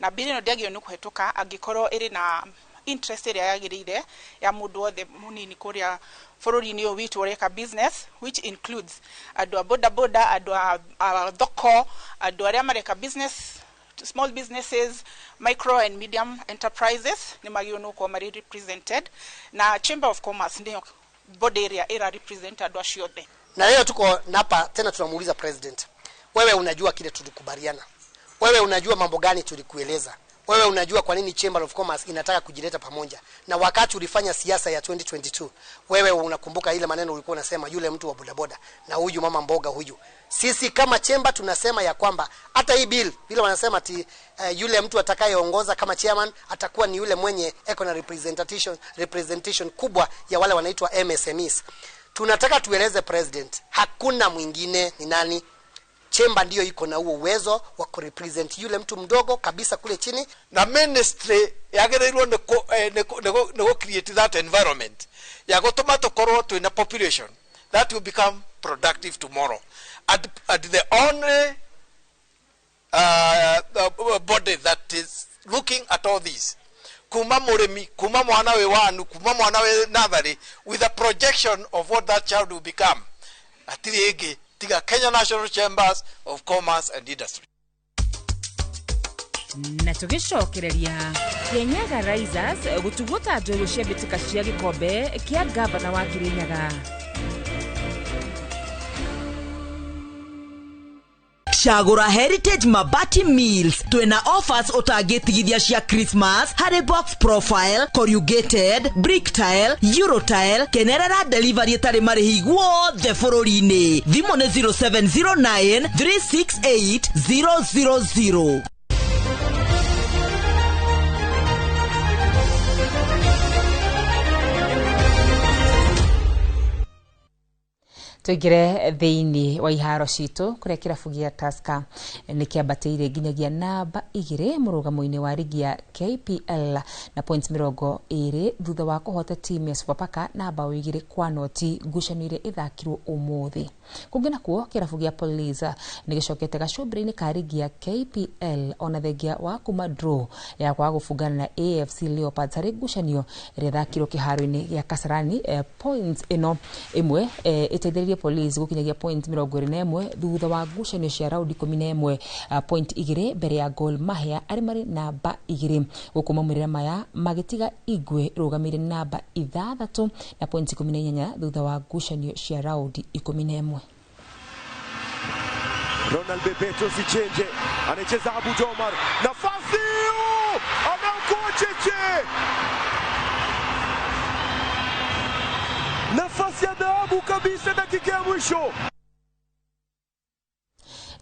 na bill ĩno ndĩagĩrĩirwo nĩ kũhetũka angĩkorwo ĩrĩ na interest ĩrĩa yagĩrĩire ya mũndũ wothe mũnini kũrĩa bũrũri-inĩ ũyũ witũ ũreka business, which includes andũ a boda boda, andũ a thoko, andũ arĩa mareka business, small businesses, micro and medium enterprises nĩ magĩrĩirwo nĩ gũkorwo marĩ represented, na Chamber of Commerce nĩyo body ĩrĩa ĩra represent andũ acio othe.
Na leo tuko napa tena tunamuuliza president, wewe unajua kile tulikubaliana, wewe unajua mambo gani tulikueleza, wewe unajua kwa nini Chamber of Commerce inataka kujileta pamoja, na wakati ulifanya siasa ya 2022 wewe unakumbuka ile maneno ulikuwa unasema yule mtu wa bodaboda na huyu mama mboga huyu. Sisi kama chamber tunasema ya kwamba hata hii bill vile wanasema ati yule mtu atakayeongoza kama chairman atakuwa ni yule mwenye eko na representation kubwa ya wale wanaitwa MSMEs. Tunataka tueleze president, hakuna mwingine ni nani. Chamber ndiyo iko na huo uwezo wa kurepresent yule mtu mdogo kabisa kule chini.
Na ministry yagĩrĩirwo nĩ create that environment ya gũtũma tũkorwo twĩna population that will become productive tomorrow. And the only body that is looking at all this, kuma mũrĩmi, kuma mwana wĩ wanu, kuma mwana wĩ natharĩ, with a projection of what that child will become, hatirĩ ĩngĩ tiga Kenya National Chambers of Commerce and Industry.
Na tũgĩcokereria Kirinyaga Risers gũtugwo ta njũru cia mbĩtĩka cia gĩkombe kĩa gavana wa Kirinyaga.
Cagũra Heritage Mabati Mills, twĩna offers ũtangĩtigithia cia Christmas harĩ box profile, corrugated, brick tile, euro tile, kenerera delivery ĩtarĩ marĩhi guothe bũrũri-inĩ. Thimũ nĩ 0709 368 000.
Tuingire thiini wa iharo citũ kũrĩa kĩrabu gĩa Tusker nĩ kĩambatĩire nginyagia namba 2 mũrũgamo-inĩ wa rigi ya KPL na points 20 thutha wa kũhota timu ya Sofapaka na bao 2-0 ngucanio iria ĩthakirwo ũmũthĩ. Kũngĩ nakuo kĩrabu gĩa Police nĩ gĩcokete gacũmbĩrĩ-inĩ ka rigi ya KPL ona thengia wa kuma draw ya kwaga gũbungana na AFC Leopards harĩ ngucanio ĩrĩa ĩthakirwo kĩharo-inĩ gĩa Kasarani. Points ĩno ĩmwe ĩteithĩrĩirie Police gũkinyagia point 21 thutha wa ngucanio cia raundi 11, point 2 mbere ya Gor Mahia arĩ marĩ namba 2 gũkũ maumĩrĩra maya magĩtiga Igwe rũgamĩire namba 6 na point 18 thutha wa ngucanio cia raundi 11.
Ronald Bebeto Sichenje anacheza Abu Jomar, nafasi anaokoa Cheche, nafasi ya dhahabu kabisa dakika ya mwisho.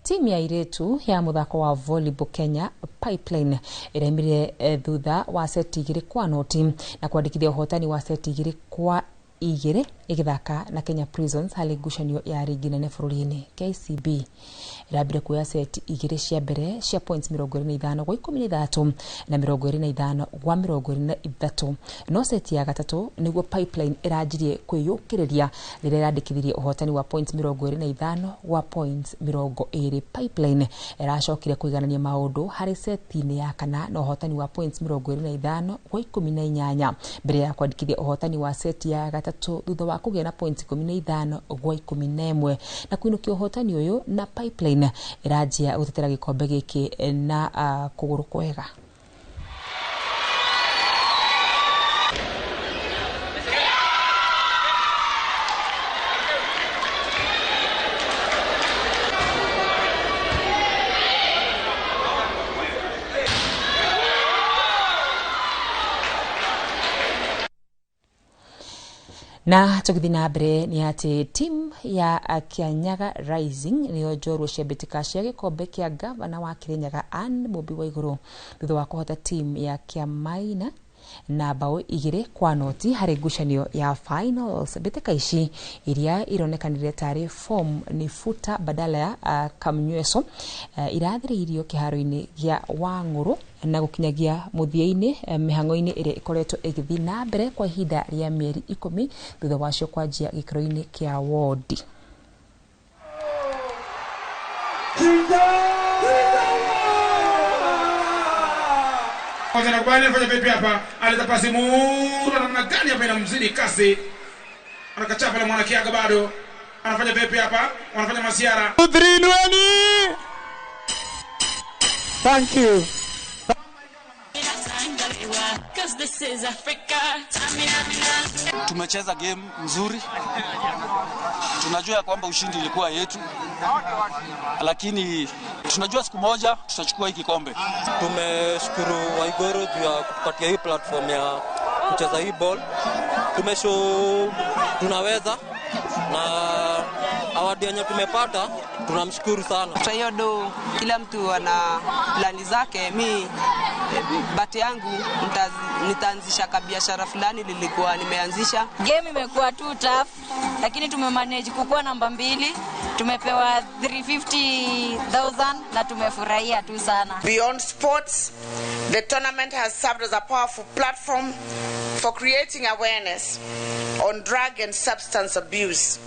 Timu ya iretu ya muthako wa volleyball Kenya Pipeline ĩraimire thutha wa seti 2-0 na kwandĩkithia ũhotani wa seti 2-2 ĩgĩthaka na Kenya Prisons harĩ ngucanio ya rigi nene bũrũri-inĩ. KCB ĩrambire kuoya seti 2 cia mbere cia points 25 gwa 13 na 25 gwa 23, no seti ya gatatũ nĩguo Pipeline ĩranjirie kwĩyũkĩrĩria rĩrĩa ĩrandĩkithirie ũhotani wa points 25 gwa points 20. Pipeline ĩracokire kũiganania maũndũ harĩ seti-inĩ ya kana na ũhotani wa points 25 gwa 18 mbere ya kwandĩkithia ũhotani wa seti ya gatatũ thutha wa kũgĩa na points 15 gwa 11 na kũinũkia ũhotani ũyũ na Pipeline ĩranjia gũtetera gĩkombe gĩkĩ na kũgũrũ kwega. Na tũgĩthiĩ na mbere nĩ atĩ timu ya Kianyaga Rising nĩyo njorua cia mbĩtĩka cia gĩkombe kĩa gavana wa Kirinyaga Anne Mũmbi wa Igũrũ thutha wa kũhota timu ya Kĩamaina na bao 2-0 harĩ ngucanio ya finals. Mbĩtĩka ici iria ironekanire tarĩ form ni futa badala ya kamnyweso irathĩrĩirio kĩharo-inĩ gĩa Wang'ũrũ na gũkinyagia mũthia-inĩ mĩhang'o-inĩ ĩrĩa ĩkoretwo ĩgĩthiĩ na mbere kwa ihinda rĩa mĩeri 10 thutha wacio kwanjia gĩkĩro-inĩ kĩa wodi.
Kwanza nakubali afanya vipi hapa? Aleta pasi mura namna gani hapa inamzidi kasi. Anakataa pale mwana Kiaga bado. Anafanya vipi hapa? Wanafanya masiara.
3 Thank you.
This is Africa.
Tumecheza game mzuri. Tunajua ya kwamba ushindi ilikuwa yetu, lakini tunajua siku moja tutachukua hiki kombe.
Tumeshukuru Waigoro juu ya kutupatia hii platform ya kucheza hii ball. Tumeshow tunaweza na award yenye tumepata tunamshukuru sana.
Kwa hiyo do kila mtu ana plani zake. Mi bati yangu nitaanzisha kabiashara fulani nilikuwa nimeanzisha.
Game imekuwa too tough, lakini tumemanage kukua namba 2. Tumepewa 350,000 na tumefurahia tu sana.
Beyond sports, the tournament has served as a powerful platform for creating awareness on drug and substance abuse,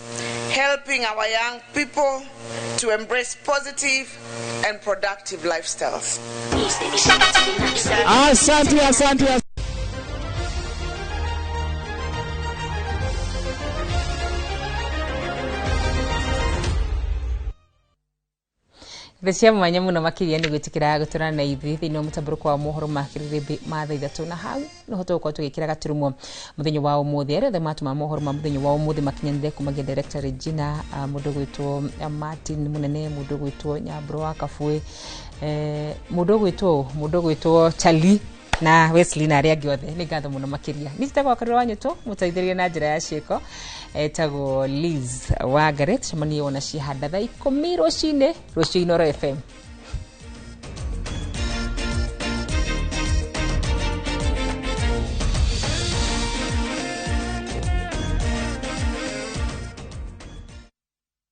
helping our young people to embrace positive and productive lifestyles.
Asante, asante.
Cia mwanya muno makiria nĩ gwĩtĩkĩra gũtũrana na ithuĩ thĩinĩ wa mũtambũrũko wa mohoro ma kĩrĩrĩmbĩ ma thaa 3 na hau no tũgũkorwo tũgĩkĩra gaturumo mũthenya wa ũmũthĩ. Arĩa othe matũma mohoro ma mũthenya wa ũmũthĩ makinyanĩre kumagia director Regina, mũndũ gwĩtwo Martin Munene, mũndũ gwĩtwo Nyambro wa Kabue, mũndũ gwĩtwo Charlie na Wesley na arĩa angĩ othe, nĩ ngatho mũno makĩria. Niĩ njĩtagwo Karura wa Nyũtũ, mũteithĩrĩria na njĩra ya ciĩko etagwo Liz Wangare. Tũcemanie ona cihanda thaa 10 rũcinĩ rũciũ Inooro FM.